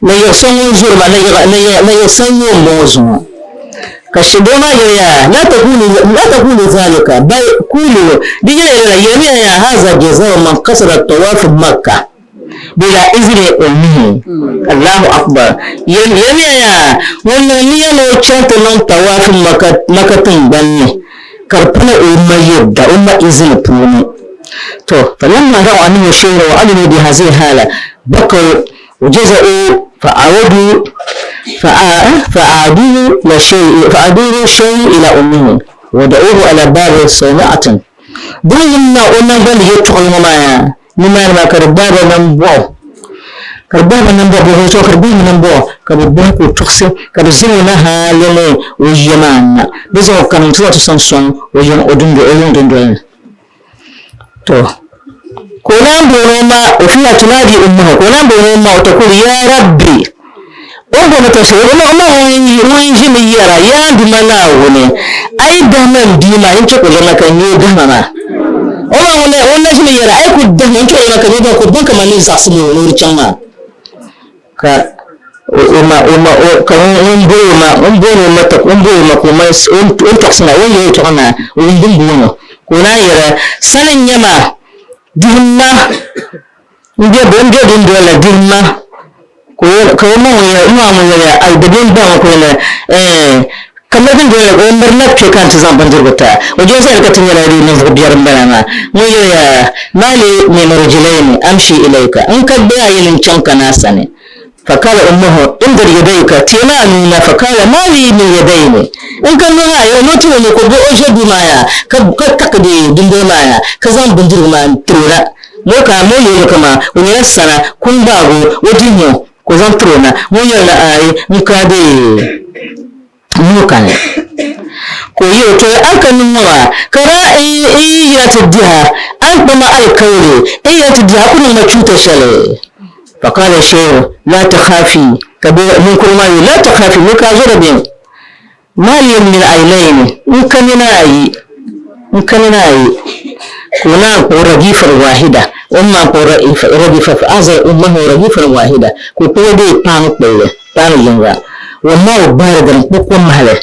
nayiɣisa ŋun zuri ma, nayiɣisa n-nyɛ m-bɔŋɔ zuŋɔ. Ka doo maa yɛli ya, La taqulu zalika, bal kulu, di yɛliya lala, yɛlimiya ya, Haza jazaa'u man qasada at-tawaf bi Makkah. Bila izni ummihi. Allahu akbar. Yɛlimiya yaa, ŋun niŋ niya ni o chaŋ ti niŋ tawaafu Maka, Maka tiŋgbani ni, ka di pana o ma yɛdda, o ma izini puuni. To, falamma ra'u annahu shayra wa alimu bi hazihi hala, bakaw wa jaza'u fa'awadu fa'aduhu la shay fa'aduhu shay ila ummihi wa da'uhu ala babi sawmi'atin. Din na o nagbani yɛltɔɣili ŋɔ maa yaa, Nimaani maa ka di gbaai ba nambɔɣu, ka di gbaai ba nambɔɣu, bɛ zuɣu ka di gbaai ba nambɔɣu, ka bɛ bahi ka o tɔɣisi, ka bɛ zaŋ o na hali ni o yiya maa na. Bɛ zaŋ o kani nti zaŋ ti sɔŋ sɔŋ o yiŋ o dundoli ni. To, ka o naan booni o ma, o fiiha tunaadi ummahu, ka o naan booni o ma, o takulu, Ya Rabbi, o ni booni tɔbu shɛli, o ma ŋun ʒimi yɛra, Yaa n Duuma Naawuni, a yi dahi ma m bia maa, n chɛ ka o lɔrima ka n nya o dahima maa. O ma ŋun na ʒimi yɛra, A yi ku dahi ma, n chɛ ka o lɔrima ka n nya o dahima, ka o baŋ kaman ni zaɣisi ni o di chaŋ maa. Ka o ma, o ma, o, ka ŋun booni o ma, ŋun booni o ma, ŋun booni o ma ka o ma, o ni tɔɣisi na, o ni yɛli yɛltɔɣa na, o wum bɛ ni booni o. Ka o naan yɛra, Sani n-nyɛ ma, dihim ma. N be n be dundoli la dihim ma. Ka o ka o ma ŋun yɛli, n ma ŋun yɛliya, Ai, dabiɛm baŋ o ka o yɛli, Ɛɛn, ka miri dundoli la, ka o mirina kpe ka n ti zaŋ bindirigu ti a. O jɛnsali ka ti nyɛla di ninvuɣ biɛri m-bala maa. Ŋun yɛliya, Maa li min rijlayni amshi ilayka, n ka gbaya ayi ni n chaŋ ka naa sani. Fakala ummuhu, Imdid yadayka, teemi a nuu na, fakala, Maa li min yadayni, n ka nuhi ayi, o ni ti o ni ka o bo o ʒe duu maa yaa, ka ka taki di dundoli maa yaa, ka zaŋ bindirigu maa n-tiri o na. Ŋɔ ka a mo yɛli kaman o nyɛla sana kum gbaag o, o dihi o ka o zaŋ tiri o na. Ŋɔ yɛli ni aai n ka dee nuu kani. Ka o yɛl o, Tɔ a ni ka nuu ŋɔ maa, ka daa n yi yina ti dihi a, a ni kpa ma alikauli, n yi yina ti dihi a, a ku niŋ ma chuuta shɛli. Faqala shayhu, laa takhaafi, ka bɛ ninkurigu maa yɛli, laa takhaafi, ni ka a zo dabiɛm. Ma li min aynayni, n ka nina ayi, n ka nina ayi. Ka o naan kpuɣi ragifan wahida, o ni maan kpuɣi ragifa fa azara ummahu ragifan wahida, ka o kpuɣi o deei paanu kpulli, paanu yiŋga, wa maau baaridan, n kpuɣi kom mahali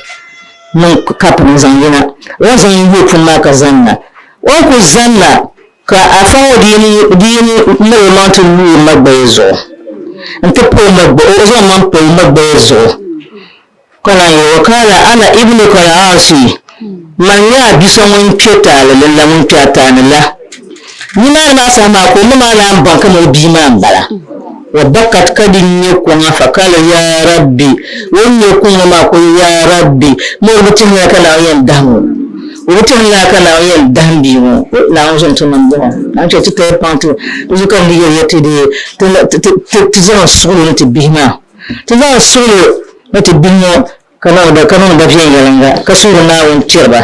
niŋ kapu ni n-zaŋ yina, o ni zaŋ n-yooi punu maa ka zaŋ na, o ni kuli zaŋ na ka afa ŋɔ di yi mali o maŋ ti lu o ma gbaya zuɣu, n-ti pa o ma o zaŋ o maŋ pa o ma gbaya zuɣu. Ka naan yɛli, Wa kaala ana ibnuka al-aasi, Man nyɛ a bi so ŋun kpe taali ni la, ŋun kpe a taani la. Nimaani maa saha maa ka o ma maa naan baŋ kaman o bia maa m-bala. Wa bakat ka di nya kuŋa fa kaala yaa Rabbi, o ni nya kuŋa maa ka o yɛli, Yaa Rabbi, mɔri bi tihimla ka Naawuni yɛn dahim o. O bi tihimla ka Naawuni yɛn dahim bia ŋɔ. O, Naawuni zom ti niŋ bɔŋɔ. Naawuni chɛ ti taya paŋ ti, di zuɣu ka n di yɛli ya ti dee ti ti zaŋ suɣilo ni ti bihi maa. Ti zaŋ suɣilo ni ti bihi ŋɔ ka niŋdi ka niŋdi ba viɛnyɛliŋga ka suhiri Naawuni tiri ba,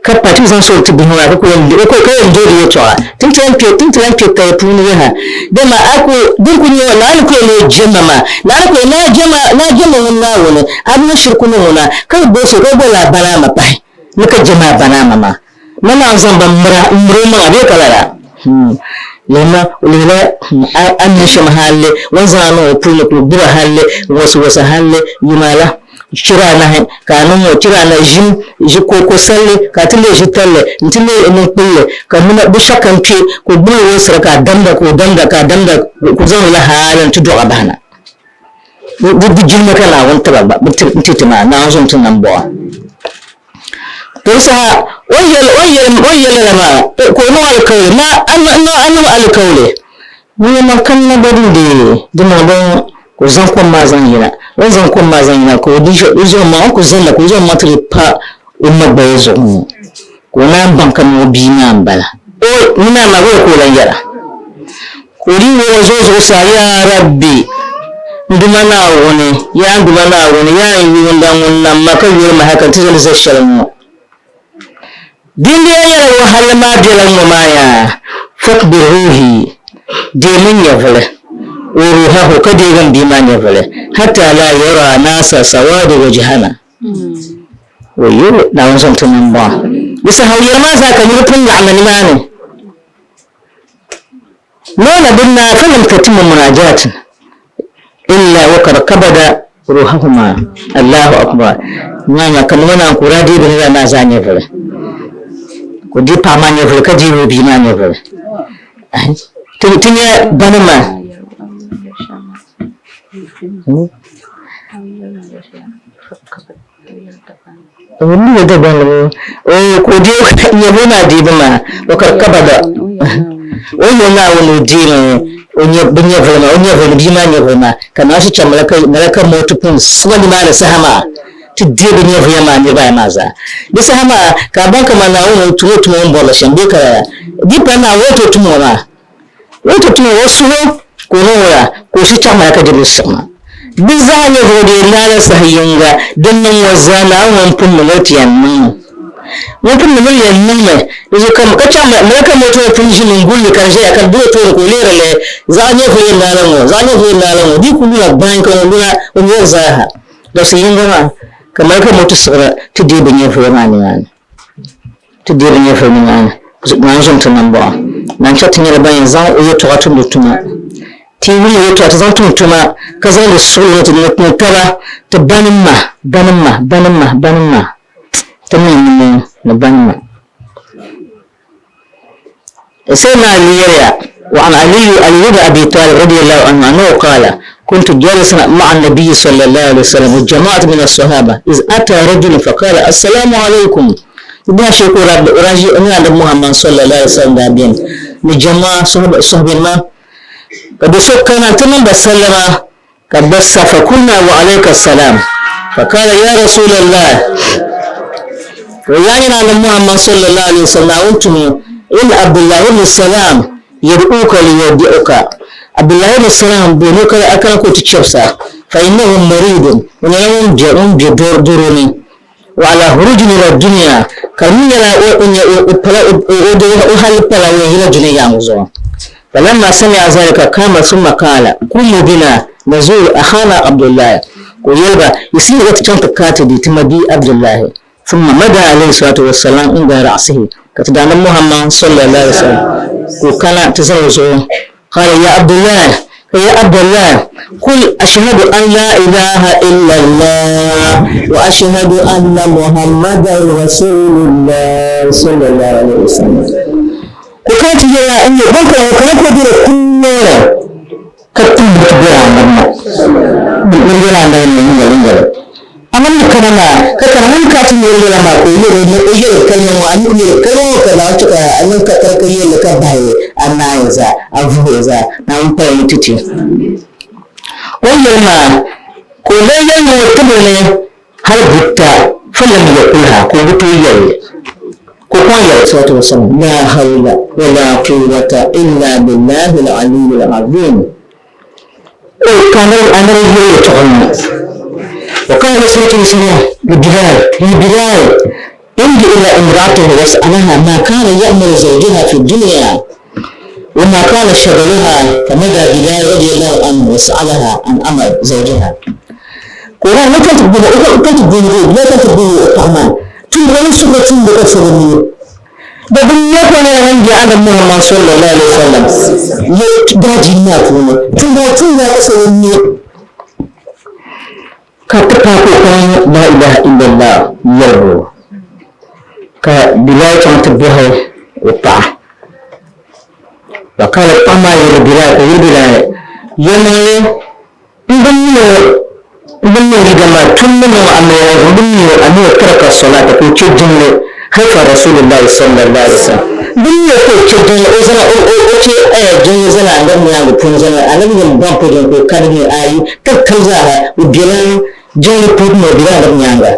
ka pa ti zaŋ suɣilo ti bihi ŋɔ maa ka ku yɛn ka yɛn deei di yɛtɔɣa. Ti ni ti lan kpe, ti ni ti lan kpe kaya puuni yaha, dama a ku, din ku nyɛ Naawuni ku yɛn ni o jɛmma maa, Naawuni ku yɛn ni a jɛmma, ni a jɛmma ŋun Naawuni, a bi niŋ shiriku ni ŋuna, ka bi bo so, ka bi boli a ba ni a ma pahi, ni ka jɛm a ba ni a ma maa. Ma naan zaŋ ba m-miri a, m-miri o maŋa bee ka lala? Lihima, o lihila a ni niŋ shɛm halli, o ni zaŋ a niŋ o puli ni ka o gbibi a halli, wasiwasi halli, yuma la chira anahi ka a niŋ ŋɔ, chira anahi ʒim, ʒi ko, ko salli ka a ti leei ʒi talli nti leei niŋ kpulli ka nima binshɛɣu kam kpe ka o gbibi li wolisira ka a damda, ka o damda, ka a damda ka o zaŋ li la hali nti dɔɣi a bahina. Di jilima ka Naawuni ti ba gba, n-ti ti maa, Naawuni zom ti nambɔɣu. Di saha o ni yɛli o ni yɛli o ni yɛli lala maa ka o niŋ alikauli ma a niŋ a niŋ alikauli ŋun ma kanna gba din deei di niŋ din ka o zaŋ kom maa zaŋ yina o ni zaŋ kom maa zaŋ yina ka o di o zaŋ maŋ o ku zalla ka o zaŋ maŋ ti di pa o ma gbaya zuɣu ŋɔ ka o naan baŋ kamani o bia maa m-bala o ni maa maa ka o lan yɛra. Ka o dii wuɣi o zuɣu zuɣusaa, Yaa Rabbi, n Duuma Naawuni, yaa n Duuma Naawuni, yaa n yuunda ŋun nam ma ka yuri ma hal ka n ti zani za shɛli ŋɔ. Dindina nyɛla wahala maa bela ŋ-ŋɔ maa yaa, Faqbir ruhi, deemi n nyɛvili, wa ruhahu, ka deegi m bia maa nyɛvili, hatta laa yara naasa sawadu wajhana. Wayo, Naawuni zom ti niŋ bɔŋɔ. Di saha o yɛli maa zaa ka niriba pun laɣimmi nimaani. Lala bɛ naa falam tatimmu munaajatin illa wa kad kabada ruhahuma Allahu akbar nyaanya ka nima naan ku daa deei bɛ niriba maa zaa nyɛvuli ka o deei paɣa maa nyɛvuli ka deei o bia maa nyɛvuli ti nya banima. Wani daban o ko je nyɛvili maa deebu maa o ka kabada o yɛli Naawuni o deemi o bi nyɛvili maa o nyɛvili bia maa nyɛvili maa ka Naawuni chɛ malaka mɔti pun siɣi nimaani saha maa ti deei bi nyɛvuya maa niriba ayi maa zaa. Di saha maa ka a baŋ kaman Naawuni ni tum o tuma o ni bɔri li shɛm bee ka lala. Di pa Naawuni o ni tooi tum ŋɔ maa. O ni tooi tum ŋɔ o suhu ka o niŋ wula ka o shi chaɣ malaka Jibril siɣi maa. Bɛ zaa nyɛvuli dee naala saha yiŋga din niŋ ŋɔ zaa Naawuni ŋun pun mi ni o ti yɛn niŋ mi. Ŋun pun mi ni o yɛn niŋmi di zuɣu ka ka chaɣ malaka mɔti ŋɔ pun ʒimi n-guli li ka di ʒɛya ka di be o tooni ka o lihiri li zaɣ nyɛvuli yɛn naala ŋɔ zaɣ nyɛvuli yɛn naala ŋɔ di yi kuli lula gbaai ka ŋun luna o nyɛri zaa ha. Dabisi yinga maa ka malaka mɔti siɣira ti deei bɛ nyɛvuya maa nimaani. Ti deei bɛ nyɛvuli nimaani. Naan ʒim ti nambɔɣu. Naan chɛ ti nyɛla ban yɛn zaŋ o yɛtɔɣa tumdi tuma. Ti yi wum o yɛtɔɣa ti zaŋ tum tuma ka zaŋ di suɣili ni ni taba ti banim ma, banim ma, banim ma, banim ma. Ti niŋ nimoo ni banim ma. Sayyidina Ali yɛliya, وعن علي علي بن أبي طالب رضي الله عنه أنه قال كنت جالسا مع النبي صلى الله عليه وسلم وجماعة من الصحابة إذ أتى رجل فقال السلام عليكم ba shi ko raji ina da Muhammad sallallahu alaihi wasallam da biyan ni jama'a sahabin ma ka da so kana tunan ba sallama ka bassa fa kunna wa alayka salam fa qala ya rasulullah wa ya na Muhammad sallallahu alaihi wasallam antum in Abdullah ibn Salam yad'uka li yad'uka Abdullah ibn Salam bo no kala akala ko ti chepsa fa innahu maridun wa lam ja'un bi duruni wa ala huruj min ad-dunya ka mi nyɛla o pala o hali pala o yila dunia ŋɔ zuɣu falamma sami'a zalika kama thumma qala qumu bina nazuru akhana Abdullah ka o yɛli ba yiɣisimiya ti chaŋ ti kaai ti di ti mabia Abdullahi thumma mada alayhi salatu wassalam inda ra'sihi ka ti daanab Muhammad sallallahu alaihi wasallam ka o kana ti zaŋ o zuɣu Qala ya Abdullah, ya Abdullah, qul ashhadu an la ilaha illallah wa ashhadu anna Muhammadan rasulullah sallallahu alaihi wasallam. Ko kana ti yɛla n nyɛ ban kana kana ko dole kunnora ka tum ti bɔra annabi ma min yɛla annabi ma yingala yingala Amma ni kana maa ka kana ŋun ka ti yɛli yɛla maa ka o yɛli ni o yɛli kalima ŋɔ a ni yɛli kalima ŋɔ ka zaŋ chɛ ka a niŋ ka ka yɛli ka bahi a naai zaa a vuhi zaa Naawuni paya ni ti ti o ni yɛli maa ka o lee yɛli ni o tibili ni hali buta falam yakulha ka o bi tooi yɛli li ka o kɔŋ yɛli salatu wasalam la hawla wala quwwata illa billahi al-aliyyil azim. O ka aniri yɛli yɛtɔɣa ŋɔ, وقال صوت سمع لبلال لبلال امضي إلى امرأته واسألها ما كان يأمر زوجها في الدنيا وما كان شغلها فمدى بلال رضي الله عنه وسألها عن أمر زوجها قرآن لا تقبل لا تقبل لا تقبل الطعمان تنبغي سورة تنبغي سورة Da bin ya kwana ya hangi annabi Muhammad sallallahu alaihi wasallam ya daji na kuma tun da tun ya kasa wani ka ta ko kan la ilaha illallah yarbo ka bilal kan ta biha wa ta wa kala tama ya bilal ko bilal yana N bin niŋ liiga maa tum ni niŋ amiliya n bin niŋ aniya taraka solata ka o che jiŋli khalfa Rasulillahi sallallahu alaihi wasallam n bin niŋ ka o che jiŋli o zana o che jiŋli zana anabi nyaaŋa puuni zana anabi nyɛ ban po jiŋli ka o kani nyɛ ayi tiri kam zaaha o bela jiŋli puuni o bela anabi nyaaŋa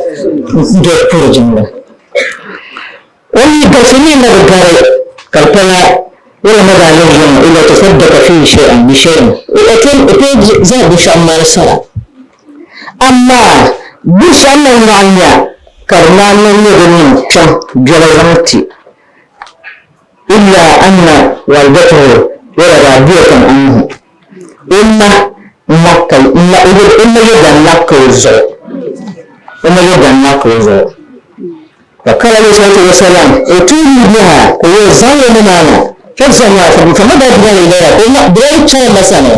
n doli puri jiŋli. O ni galisi mi na bi gari ka di pala wala ma daa lebi yɛm illa tasaddaqa fihi shay'an bi shay'in o tooi zaŋ binshɛɣu m-mali sara amaa binshɛɣu ni naɣ nya ka di naan lan nyɛ din niŋ kpiɔŋ biɛla zaŋ ti illa anna walidatahu wala radiyatan anhu o ma o ma yɛda n-naɣ ka o zuɣu o ma yɛda n-naɣ ka o zuɣu. Fakala alayhi salatu wasalam utuni biha ka o yɛli zaŋ o ni maa na fafzahu famada Bilal ilayha ka o Bilal chaŋ o ma sani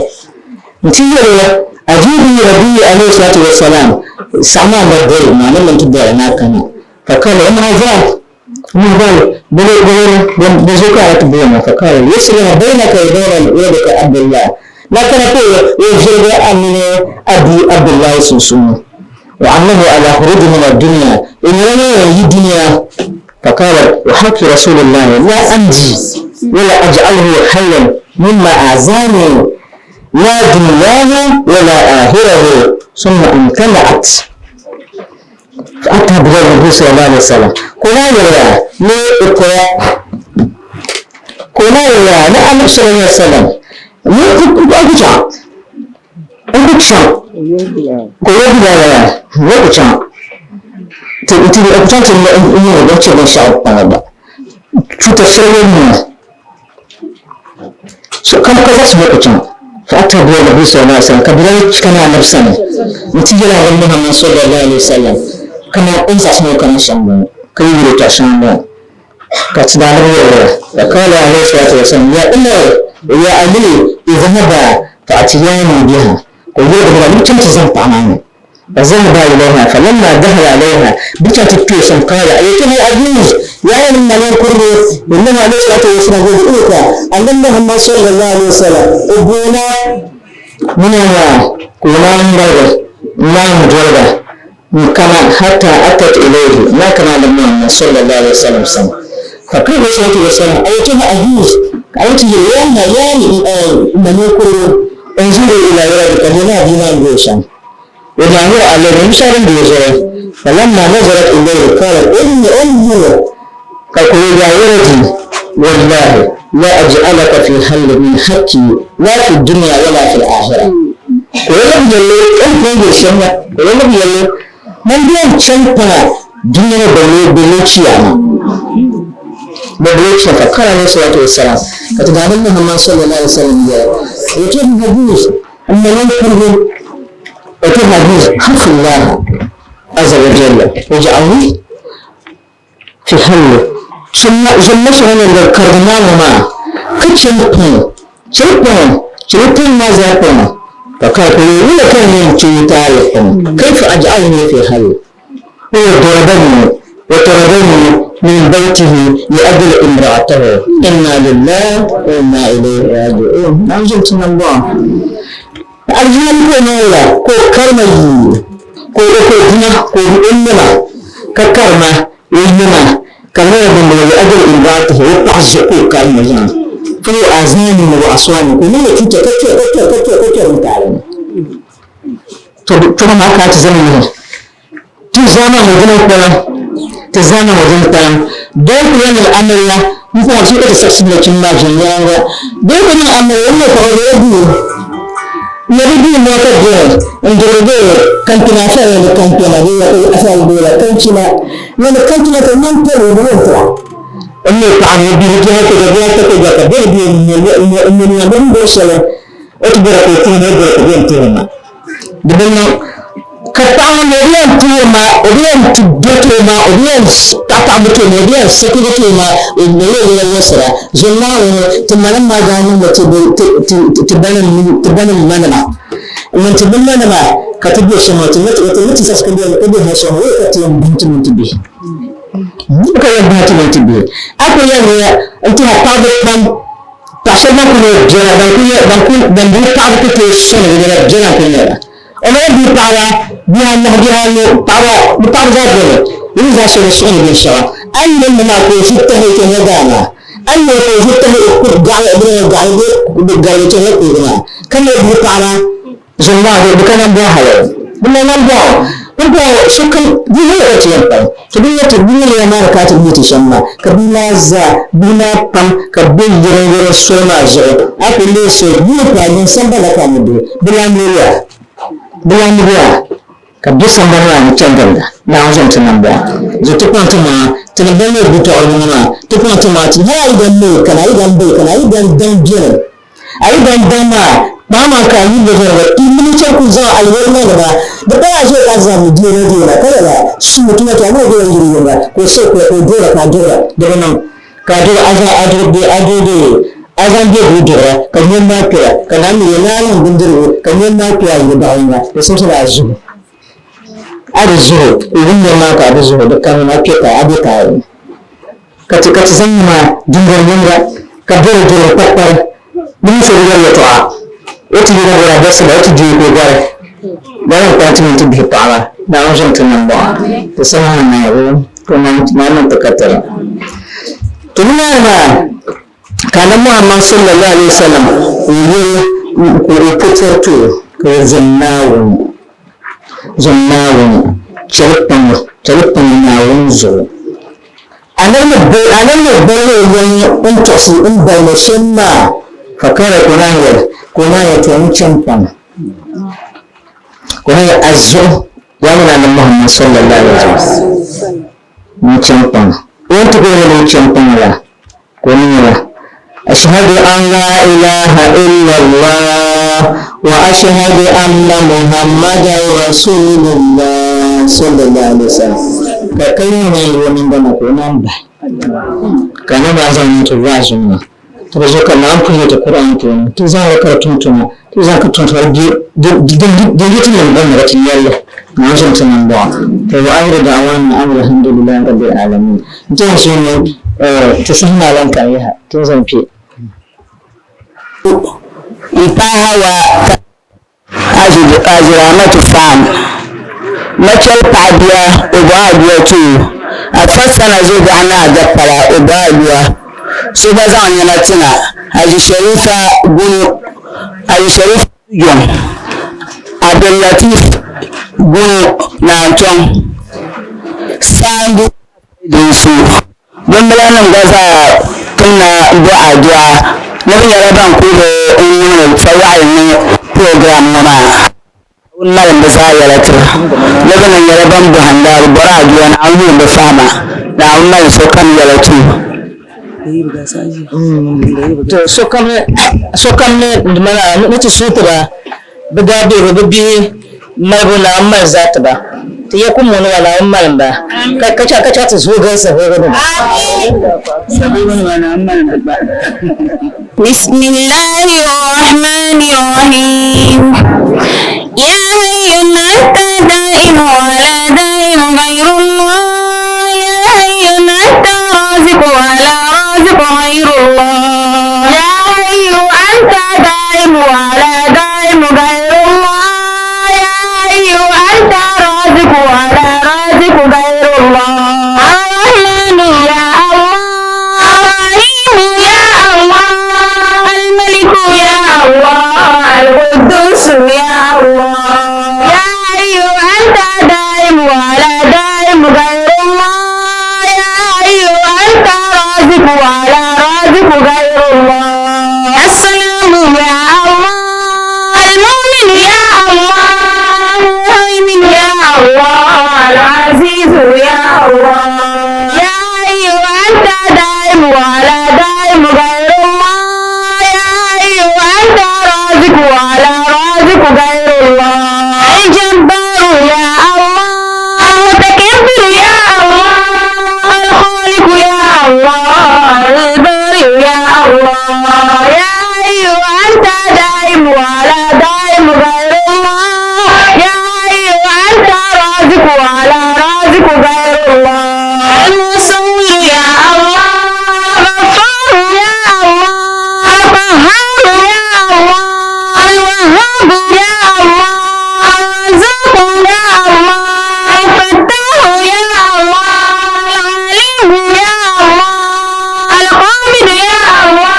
nti yɛli o ajibi nabiyu alayhi salatu wasalam saɣim a ma boli maa ni mini ti boli ni a kana fakala o ma zal ma zal boli boli boli zuɣu ka a ti boli ma fakala yuslih baynaka wa bayna waladika Abdullah. Na kana ka o viɛligi a mini a bia Abdullahi sunsuuni. Wa annahu ala khuruji min ad-dunya, o nyɛla ŋun yɛn yi dunia. Faqala wa haqqi rasulillahi la anji wa la aj'aluhu hayyan mimma azani la dunyahu wa la akhirahu summa imtana'at fa-ata biha nabi sallallahu alaihi wasallam. Ka o naan yɛli ya ni o poya, ka o naan yɛli ya ni Annabi sallallahu alaihi wasallam ni o ku chaŋ, o ku chaŋ, ka o yɛli Bilal ya ni o ku chaŋ ti ti o ku chaŋ ti niŋ o ni chɛ binshɛɣu paŋ o gba chuuta shɛli o ni So kam ka zaɣisi ni o ku chaŋ. Fa-ata biha Nabi sallallahu alaihi wasallam, ka Bilal kana Annabi sani nti yɛli Annabi Muhammad sallallahu alaihi wasallam kaman o ni zaɣisi ni o kana shɛm m-bɔŋɔ, ka yi yuli o tɔɣ shɛŋa m-bɔŋɔ. Ka ti Annabi yɛli o, Fa qala alaihi salatu wasalam, Ya Umar, ya Ali, idhhaba fa-atiyani biha, ka o yɛli Bilal ni bɛ chaŋ ti zaŋ paɣa maa na. فذهب إليها فلما دخل عليها بكت التوسم قال أيتها العجوز يا من الكرب إنما عليه الصلاة والسلام يدعوك أن محمد صلى الله عليه وسلم أبونا من الله كنا نرغب لا نجرب كما حتى أتت إليه ما كان محمد صلى الله عليه وسلم سنة فقال عليه الصلاة والسلام أيتها العجوز أيتها يا يا من الكرب انظروا إلى ولدك لما بما بيشان وما هو الذي مشار بوجهه فلما نظرت إليه قالت إني أنظر فقل يا ولدي والله لا أجعلك في حل من حقي لا في الدنيا ولا في الآخرة ولم يلي أنت يشمع ولم يلي من بيان شنطة دنيا بلو بلو شياما بلو شياما فقال عليه الصلاة والسلام فتدعى محمد صلى الله عليه وسلم وكيف حديث أن لم يكن وكيف حديث خف الله عز وجل وجعلني في حل ثم ثم سنن الكردمان ما كتشنكم شلكم شلكم ما زاكم فقال ولا كان من شيطانكم كيف أجعلني في حل هو ضربني وطردني من بيته لأجل امرأته إنا لله وإنا إليه راجعون نعم من الله Alhali ko naira ko karma yi ko ko dina ko innama ka karma innama karma ya bin da ajal imra'atihi wa ta'zu ko karma ya fa azani wa aswani ko ne cuta kake kake kake kake mutane to to ma ka ta zama ne ti zama wajen kwana ti zama wajen kwana don ku yana amarya mun kuma su ka saksu da kin majin yanga don ku yana amarya ne ko da biyu ne biyu ma ka je in dirge kan tuna sai ne kan tuna ne ya asal dole kan cina ne kan tuna kan nan ta ne ne ta ne ta ne biyu ke ko da ya ta ko da ka biyu ne ne ne ne ne ne sala o ti bera ko tuna ne bera ko bien tuna de ka paɣa ŋɔ o bi yɛn tuhi ma o bi yɛn ti do tuhi ma o bi yɛn taɣataɣi tuhi ma o bi yɛn sikiri tuhi ma o yɛla yɛsira zuŋ Naawuni ti manim maa daa niŋmi ti banim manima ŋun ti bi manima ka ti be shɛm ŋɔ ti ni ti saɣisi ka be hal shɛli ŋɔ ka ti yɛn bahi ti mini ti bihi ka yɛn bahi ti mini ti bihi a ku yɛliya n-tɛha paɣiba pam paɣ shɛba ban kuli nyɛ biɛla ban bi paɣiba ku tooi sɔŋ di nyɛla biɛla n-kuli nyɛba O mali bia paɣaba, bihi anahi, bihi anu, paɣaba, bɛ paɣaba zaa beni, bɛ mi zaa so bi suɣi ni binshɛɣu. A yi yuli ni maa ka o ʒi tahi o chɛŋla daa maa, a yi yuli ka o ʒi tahi o kuri gaɣili bɛ ni gaɣili bee bɛ garigi chɛŋla kuliga maa, ka mali bia paɣaba zuŋ maa bɛ ka nambɔɣu hali, bɛ mali nambɔɣu. Pumpɔŋɔ sokam di yɛli o ti yɛn pali, ti bi nya ti bi nya lala maa ni ka a ti nya ti shɛm maa, ka bia maa zaa, bihi maa pam ka bɛ be yiriŋyiriŋ soli maa zuɣu, a ku leei so bia paai ninsamba la ka a ni be, bɛ lan miriya, bɛ lan miriya ka be sambani maa ni chani ginda. Naawuni zom ti nambɔɣu zuɣu ti kpaŋ ti maŋa, ti ni ban leei butɔɣili ŋɔ maa, ti kpaŋ ti maŋa ti hal a yi dan mooi kana, a yi dan bai kana, a yi dan daŋ beni. A yi dan daŋ maa, kpaŋ maa ka a yi lo zɔri ba, mini chɛ ku zaŋ aliheri niŋ ba, di pala a ʒe ka zaŋ mi deena deena ka lala suui tuma ti a ni o bela yuri yinga ka o suhi kuli ka o duɣira ka a duɣira di bi niŋ ka a duɣi a zaŋ a duɣi bee a duɣi bee a zaŋ bɛ buu duɣira ka nyom maa kpɛra ka naan mi yɛli ni a niŋ bindirigu ka nyom maa kpɛ a yuli baɣa yinga di simsila a zuhu a di zuhu o wum nyom maa ka a bi zuhu di kanimi a kpɛ ka a bɛ ka a yɛn Ka ti ka ti zaŋ nima dundɔŋ yiŋga ka bɔri duri kpakpari di mini so bi yɛri yɛtɔɣa. O ti yina bɔra bɔsiba, o ti deei ka o gɔri. Gɔri n-kpaŋ ti mini ti bihi paɣaba, Naawuni zaŋ ti nambɔɣu. Ti saha ni naai o, ka o naai niŋ ti katari. To nimaani maa ka Anabi Muhammad sallallahu alaihi wasallam n-yɛli ka o po tɛri ti o ka o zom Naawuni, zom Naawuni, chɛli kpaŋ, chɛli kpaŋ Naawuni zuɣu. Anabi ni boli o yɛli n-tɔɣisi n balli shɛm maa, ka kara ka o naan yɛli, ka o naan yɛli, Tɔ n chani kpaŋ. Ka o naan yɛli, A zuɣu, yaa nyini Anabi Muhammad sallallahu alaihi wasallam, n chani kpaŋ. O ni ti ka o yɛli o chani kpaŋ la, ka o ni yɛli, Ashhadu an la ilaha illallah wa ashhadu anna Muhammadan rasulullah sallallahu alaihi wasallam. Ka kalima maa yi o ningban na ka o naan bahi. Ka Annabi maa zaŋ niŋ ti wa'azu ŋɔ. Ti bi zuɣu ka Naawuni puhi ti Kur'an puuni, ti zaŋ li ka di tum tuma, ti zaŋ ka tum tuma di di yi ti niŋ gbunni ka ti nyɛli li. Naawuni zaŋ ti niŋ bɔɣa. To wa ahiru da'wana an alhamdulillahi rabbil alamin. N ti yɛn suhi ni ti saha maa lan kani yaha ti ni zaŋ kpe. M paai Hawa ka Aziramatu Faam machɛli paɣa bia o bɔhi adua ti o, Afa Sana Zuɣubiɛɣu ni Adapala o bɔhi adua so gba zaŋ nɛma ti na Haji Sharifa Gunu Haji Sharifa Yuŋ Abdulatif Gunu Naantɔŋ Saandu Dinsu Bimbilanim gba zaa timna bɔ adua ni bɛ nyɛla ban kuli bi n-niŋdi fawaɣili ni program ŋɔ maa. Naawuni malim bɛ zaa yɛla tiri ni bɛ ni nyɛla ban bɔhinda bɛ bɔri adua Naawuni yulim bɛ fahima Naawuni malim sokam yɛla ti o. To sokam sokam ni ni ti suhi ti ba Bɛ daa be bɛ bihi malibu Naawuni mali zaa ti ba. Ti ya kum ŋɔ ni maa Naawuni malim ba ka ka chaɣ ti zooi galisi hoogi ni ba. Bismillahirrahmanirrahim. Ya hayyu anta da'im wa la da'im ghayrullah. Ya hayyu anta raziq wa la raziq ghayrullah. Ya hayyu anta da'im wa la da'im ghayrullah. Ya hayyu anta raziq wa la raziq ghayrullah. Ar-Rahman ya Allah. Ar-Rahim ya Allah. Al-Malik ya Allah. Al-Quddus ya Allah. Ya hayyu anta da'im wa la da'im ghayrullah. Ya hayyu anta raziq wa la raziq ghayrullah. Assalamu ya Allah. Al-Mu'min ya Allah. Al-Muhaymin ya Allah. Al-Aziz ya Allah. Ya hayyu anta da'im wa la da'im ghayrullah. Ya hayyu anta raziq wa la raziq ghayrullah. Al-Jabbar ya Allah. Al-Mutakabbir ya Allah. Al-Khaliq ya Allah. Al-Bari ya Allah. Ya hayyu anta da'im wa la da'im ghayrullah. Ya hayyu anta raziq wa la raziq ghayrullah. Al-Musawwir ya Allah. Al-Ghaffar ya Allah. Al-Qahhar ya Allah. Al-Wahhab ya Allah. Al-Razzaq ya Allah. Al-Fattah ya Allah. Al-Alim ya Allah. Al-Qabid ya Allah.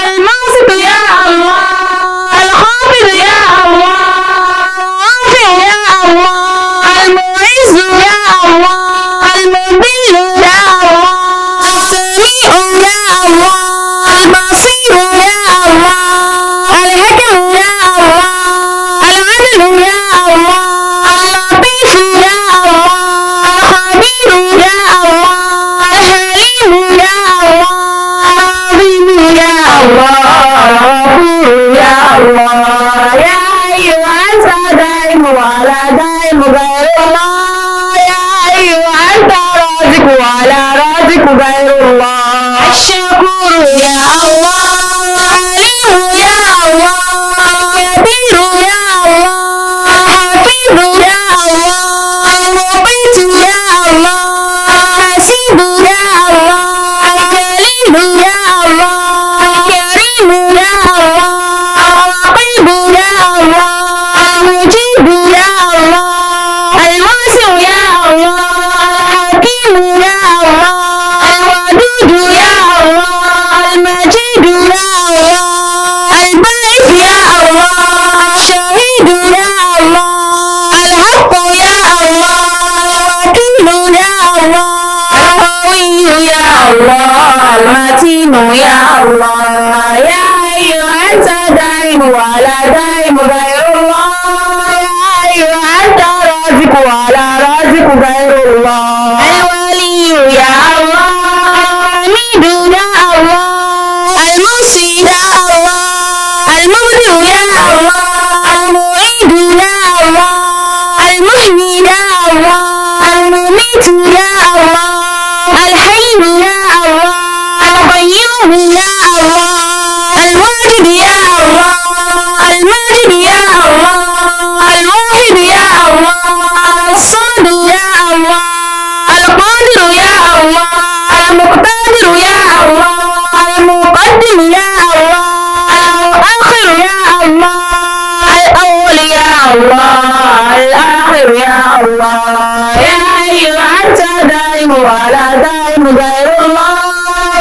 Al-Basit ya Allah. Al-Khafid ya Allah. Al-Rafi ya Allah. Al-Mu'izz ya Allah. Al-Mudhill ya Allah. As-Sami'u ya Allah. Al-Basir ya Allah. Al-Hakam ya Allah. Al-Adl ya Allah. Al-Latif ya Allah. Al-Khabir ya Allah. Al-Halim ya Allah. Al-Azim ya Allah. Al-Ghafur ya Allah. Ya hayyu anta da'im wa la da'im ghayrullah. Ya hayyu anta raziq wa la raziq ghayrullah. Ash-Shakur ya Allah. Al-Alim ya Allah. Al-Kabir ya Allah. Al-Hafiz ya Allah. Al-Muqit ya Allah. Al-Hasib ya Allah. Al-Jalil ya Allah. Al-Karim ya Allah. Al-Raqib المتين يا الله. يا حي أنت دائم ولا دائم غير الله. يا حي أنت رازق ولا رازق غير الله. الولي يا الله، الحميد يا الله، المحسن يا الله، المبدع يا الله، المعيد يا الله، المحيي يا الله، المميت يا الله، الحي يا الله، القيوم يا الله، الواجد يا الله، الماجد يا الله، الواحد يا الله، الصمد يا الله، القادر يا الله، المقتدر يا الله، المقدم يا الله، المؤخر يا الله، الأول يا الله، الآخر يا الله. يا حي أنت دائم ولا دائم غير الله.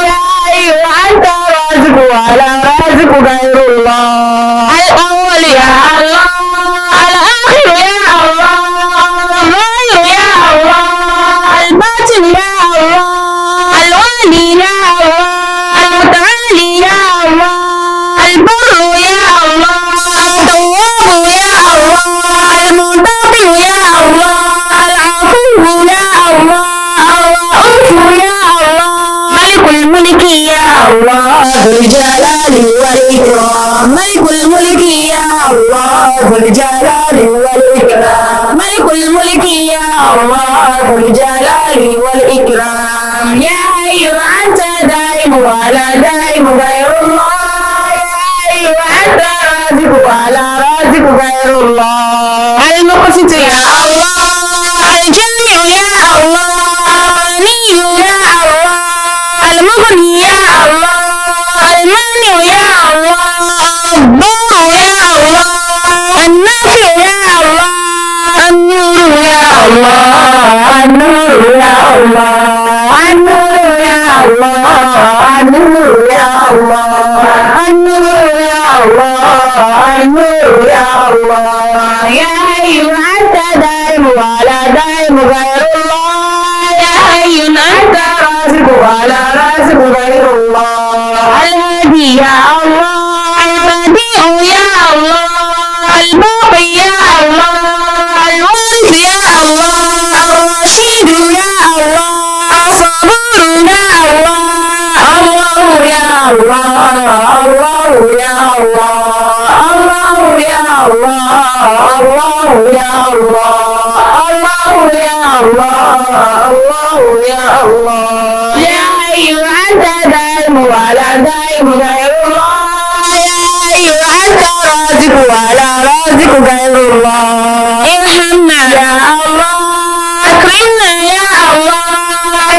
يا حي أنت رازق ولا رازق غير الله. الأول يا الله، الآخر يا الله، الظاهر يا الله، الباطن يا الله، الوالي يا الله، المتعالي يا الله، البر يا الله، التواب يا الله، المنتقم يا الله، العفو يا الله، الرؤوف يا الله، ملك الملك يا الله، ذو الجلال والإكرام. ملك الملك يا الله، ذو الجلال والإكرام. ملك الملك يا الله، ذو الجلال والإكرام. يا حي أنت دائم ولا دائم غير الله. يا حي أنت رازق ولا رازق غير الله. المقسط يا الله، الجامع يا الله، الغني يا الله، المغني يا الله، المانع يا الله، الضار يا الله، النافع يا الله، النور يا الله، النور يا الله، النور يا الله، النور يا الله، النور يا الله، النور يا الله. يا حي أنت دائم ولا دائم غير الله. يا حي أنت رازق ولا رازق غير الله. الهادي يا الله، البديع يا الله، الباقي يا الله، الوارث يا الله، الرشيد يا الله، الصبور يا الله، الله يا الله، الله يا الله، الله يا الله، الله يا الله، الله يا الله، الله يا الله. يا حي أنت دائم ولا دائم غير الله. يا حي أنت رازق ولا رازق غير الله. ارحمنا يا الله، أكرمنا يا الله،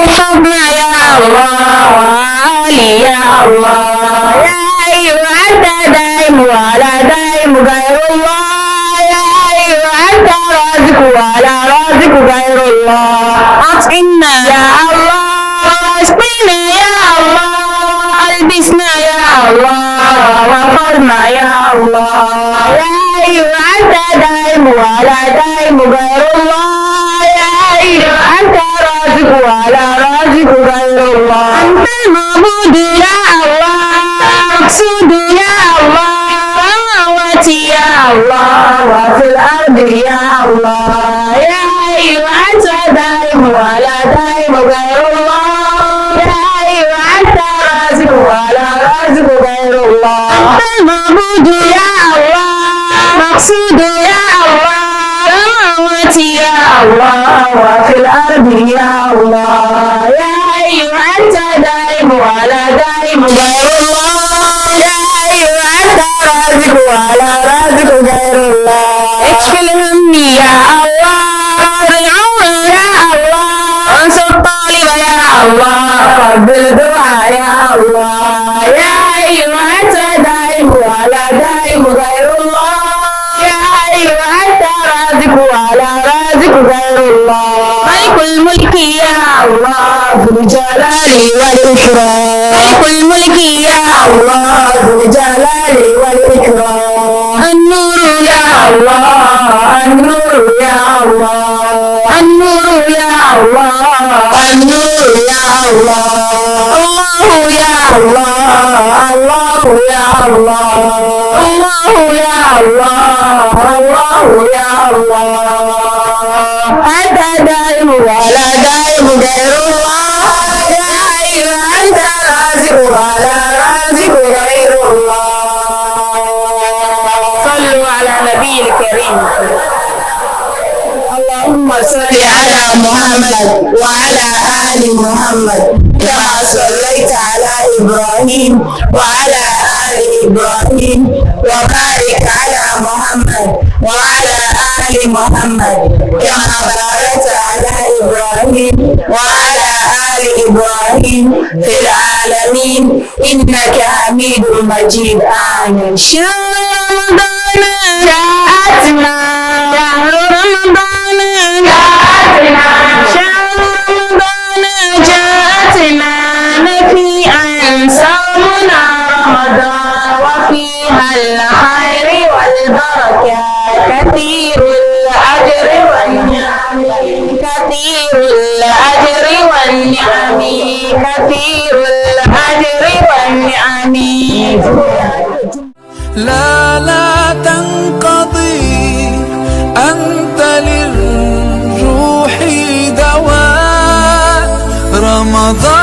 احفظنا يا الله، عالي يا الله. يا حي أنت دائم ولا دائم غير الله. يا حي أنت رازق ولا رازق غير الله. أطعمنا يا الله، واسقنا يا الله، ألبسنا يا الله، واحفظنا يا الله. يا حي أنت دائم ولا دائم غير الله. يا حي أنت رازق ولا رازق غير الله. أنت المعبود يا الله، المقصود يا الله، السماوات يا الله، وفي الأرض يا الله. يا حي أنت دائم ولا دائم غير الله. يا حي أنت رازق ولا رازق غير الله. أنت المعبود يا الله، المقصود يا الله، السماوات يا الله، وفي الأرض يا الله. يا حي أنت دائم ولا دائم غير الله. يا حي أنت رازق ولا رازق غير الله. اكفي الهم يا الله، بالعون يا الله، انصر الطالب يا الله، رب الدعاء يا الله. يا حي أنت دائم ولا دائم غير الله. يا حي أنت رازق ولا رازق غير الله. ملك الملك يا الله، ذو الجلال والإكرام. ملك الملك يا الله، ذو الجلال والإكرام. النور يا الله، النور يا الله، النور يا الله، النور يا الله. الله. الله يا الله الله يا الله الله يا الله الله يا الله أنت دائم ولا دائم غير الله يا حي أنت رازق ولا رازق غير الله. صلوا على نبي الكريم. اللهم صل على محمد وعلى آل محمد كما صليت على إبراهيم وعلى آل إبراهيم، وبارك على محمد وعلى آل محمد كما باركت على إبراهيم وعلى آل إبراهيم في العالمين إنك حميد مجيد. آمين. شهر رمضان جاءتنا، شهر رمضان جاءتنا، شهر رمضان جاءتنا نفيئا صومنا رمضان، وفيها الخير والبركة، كثير الأجر والنعم، كثير الأجر والنعم، كثير الأجر والنعم. لا لا تنقضي، أنت للروح دواء رمضان.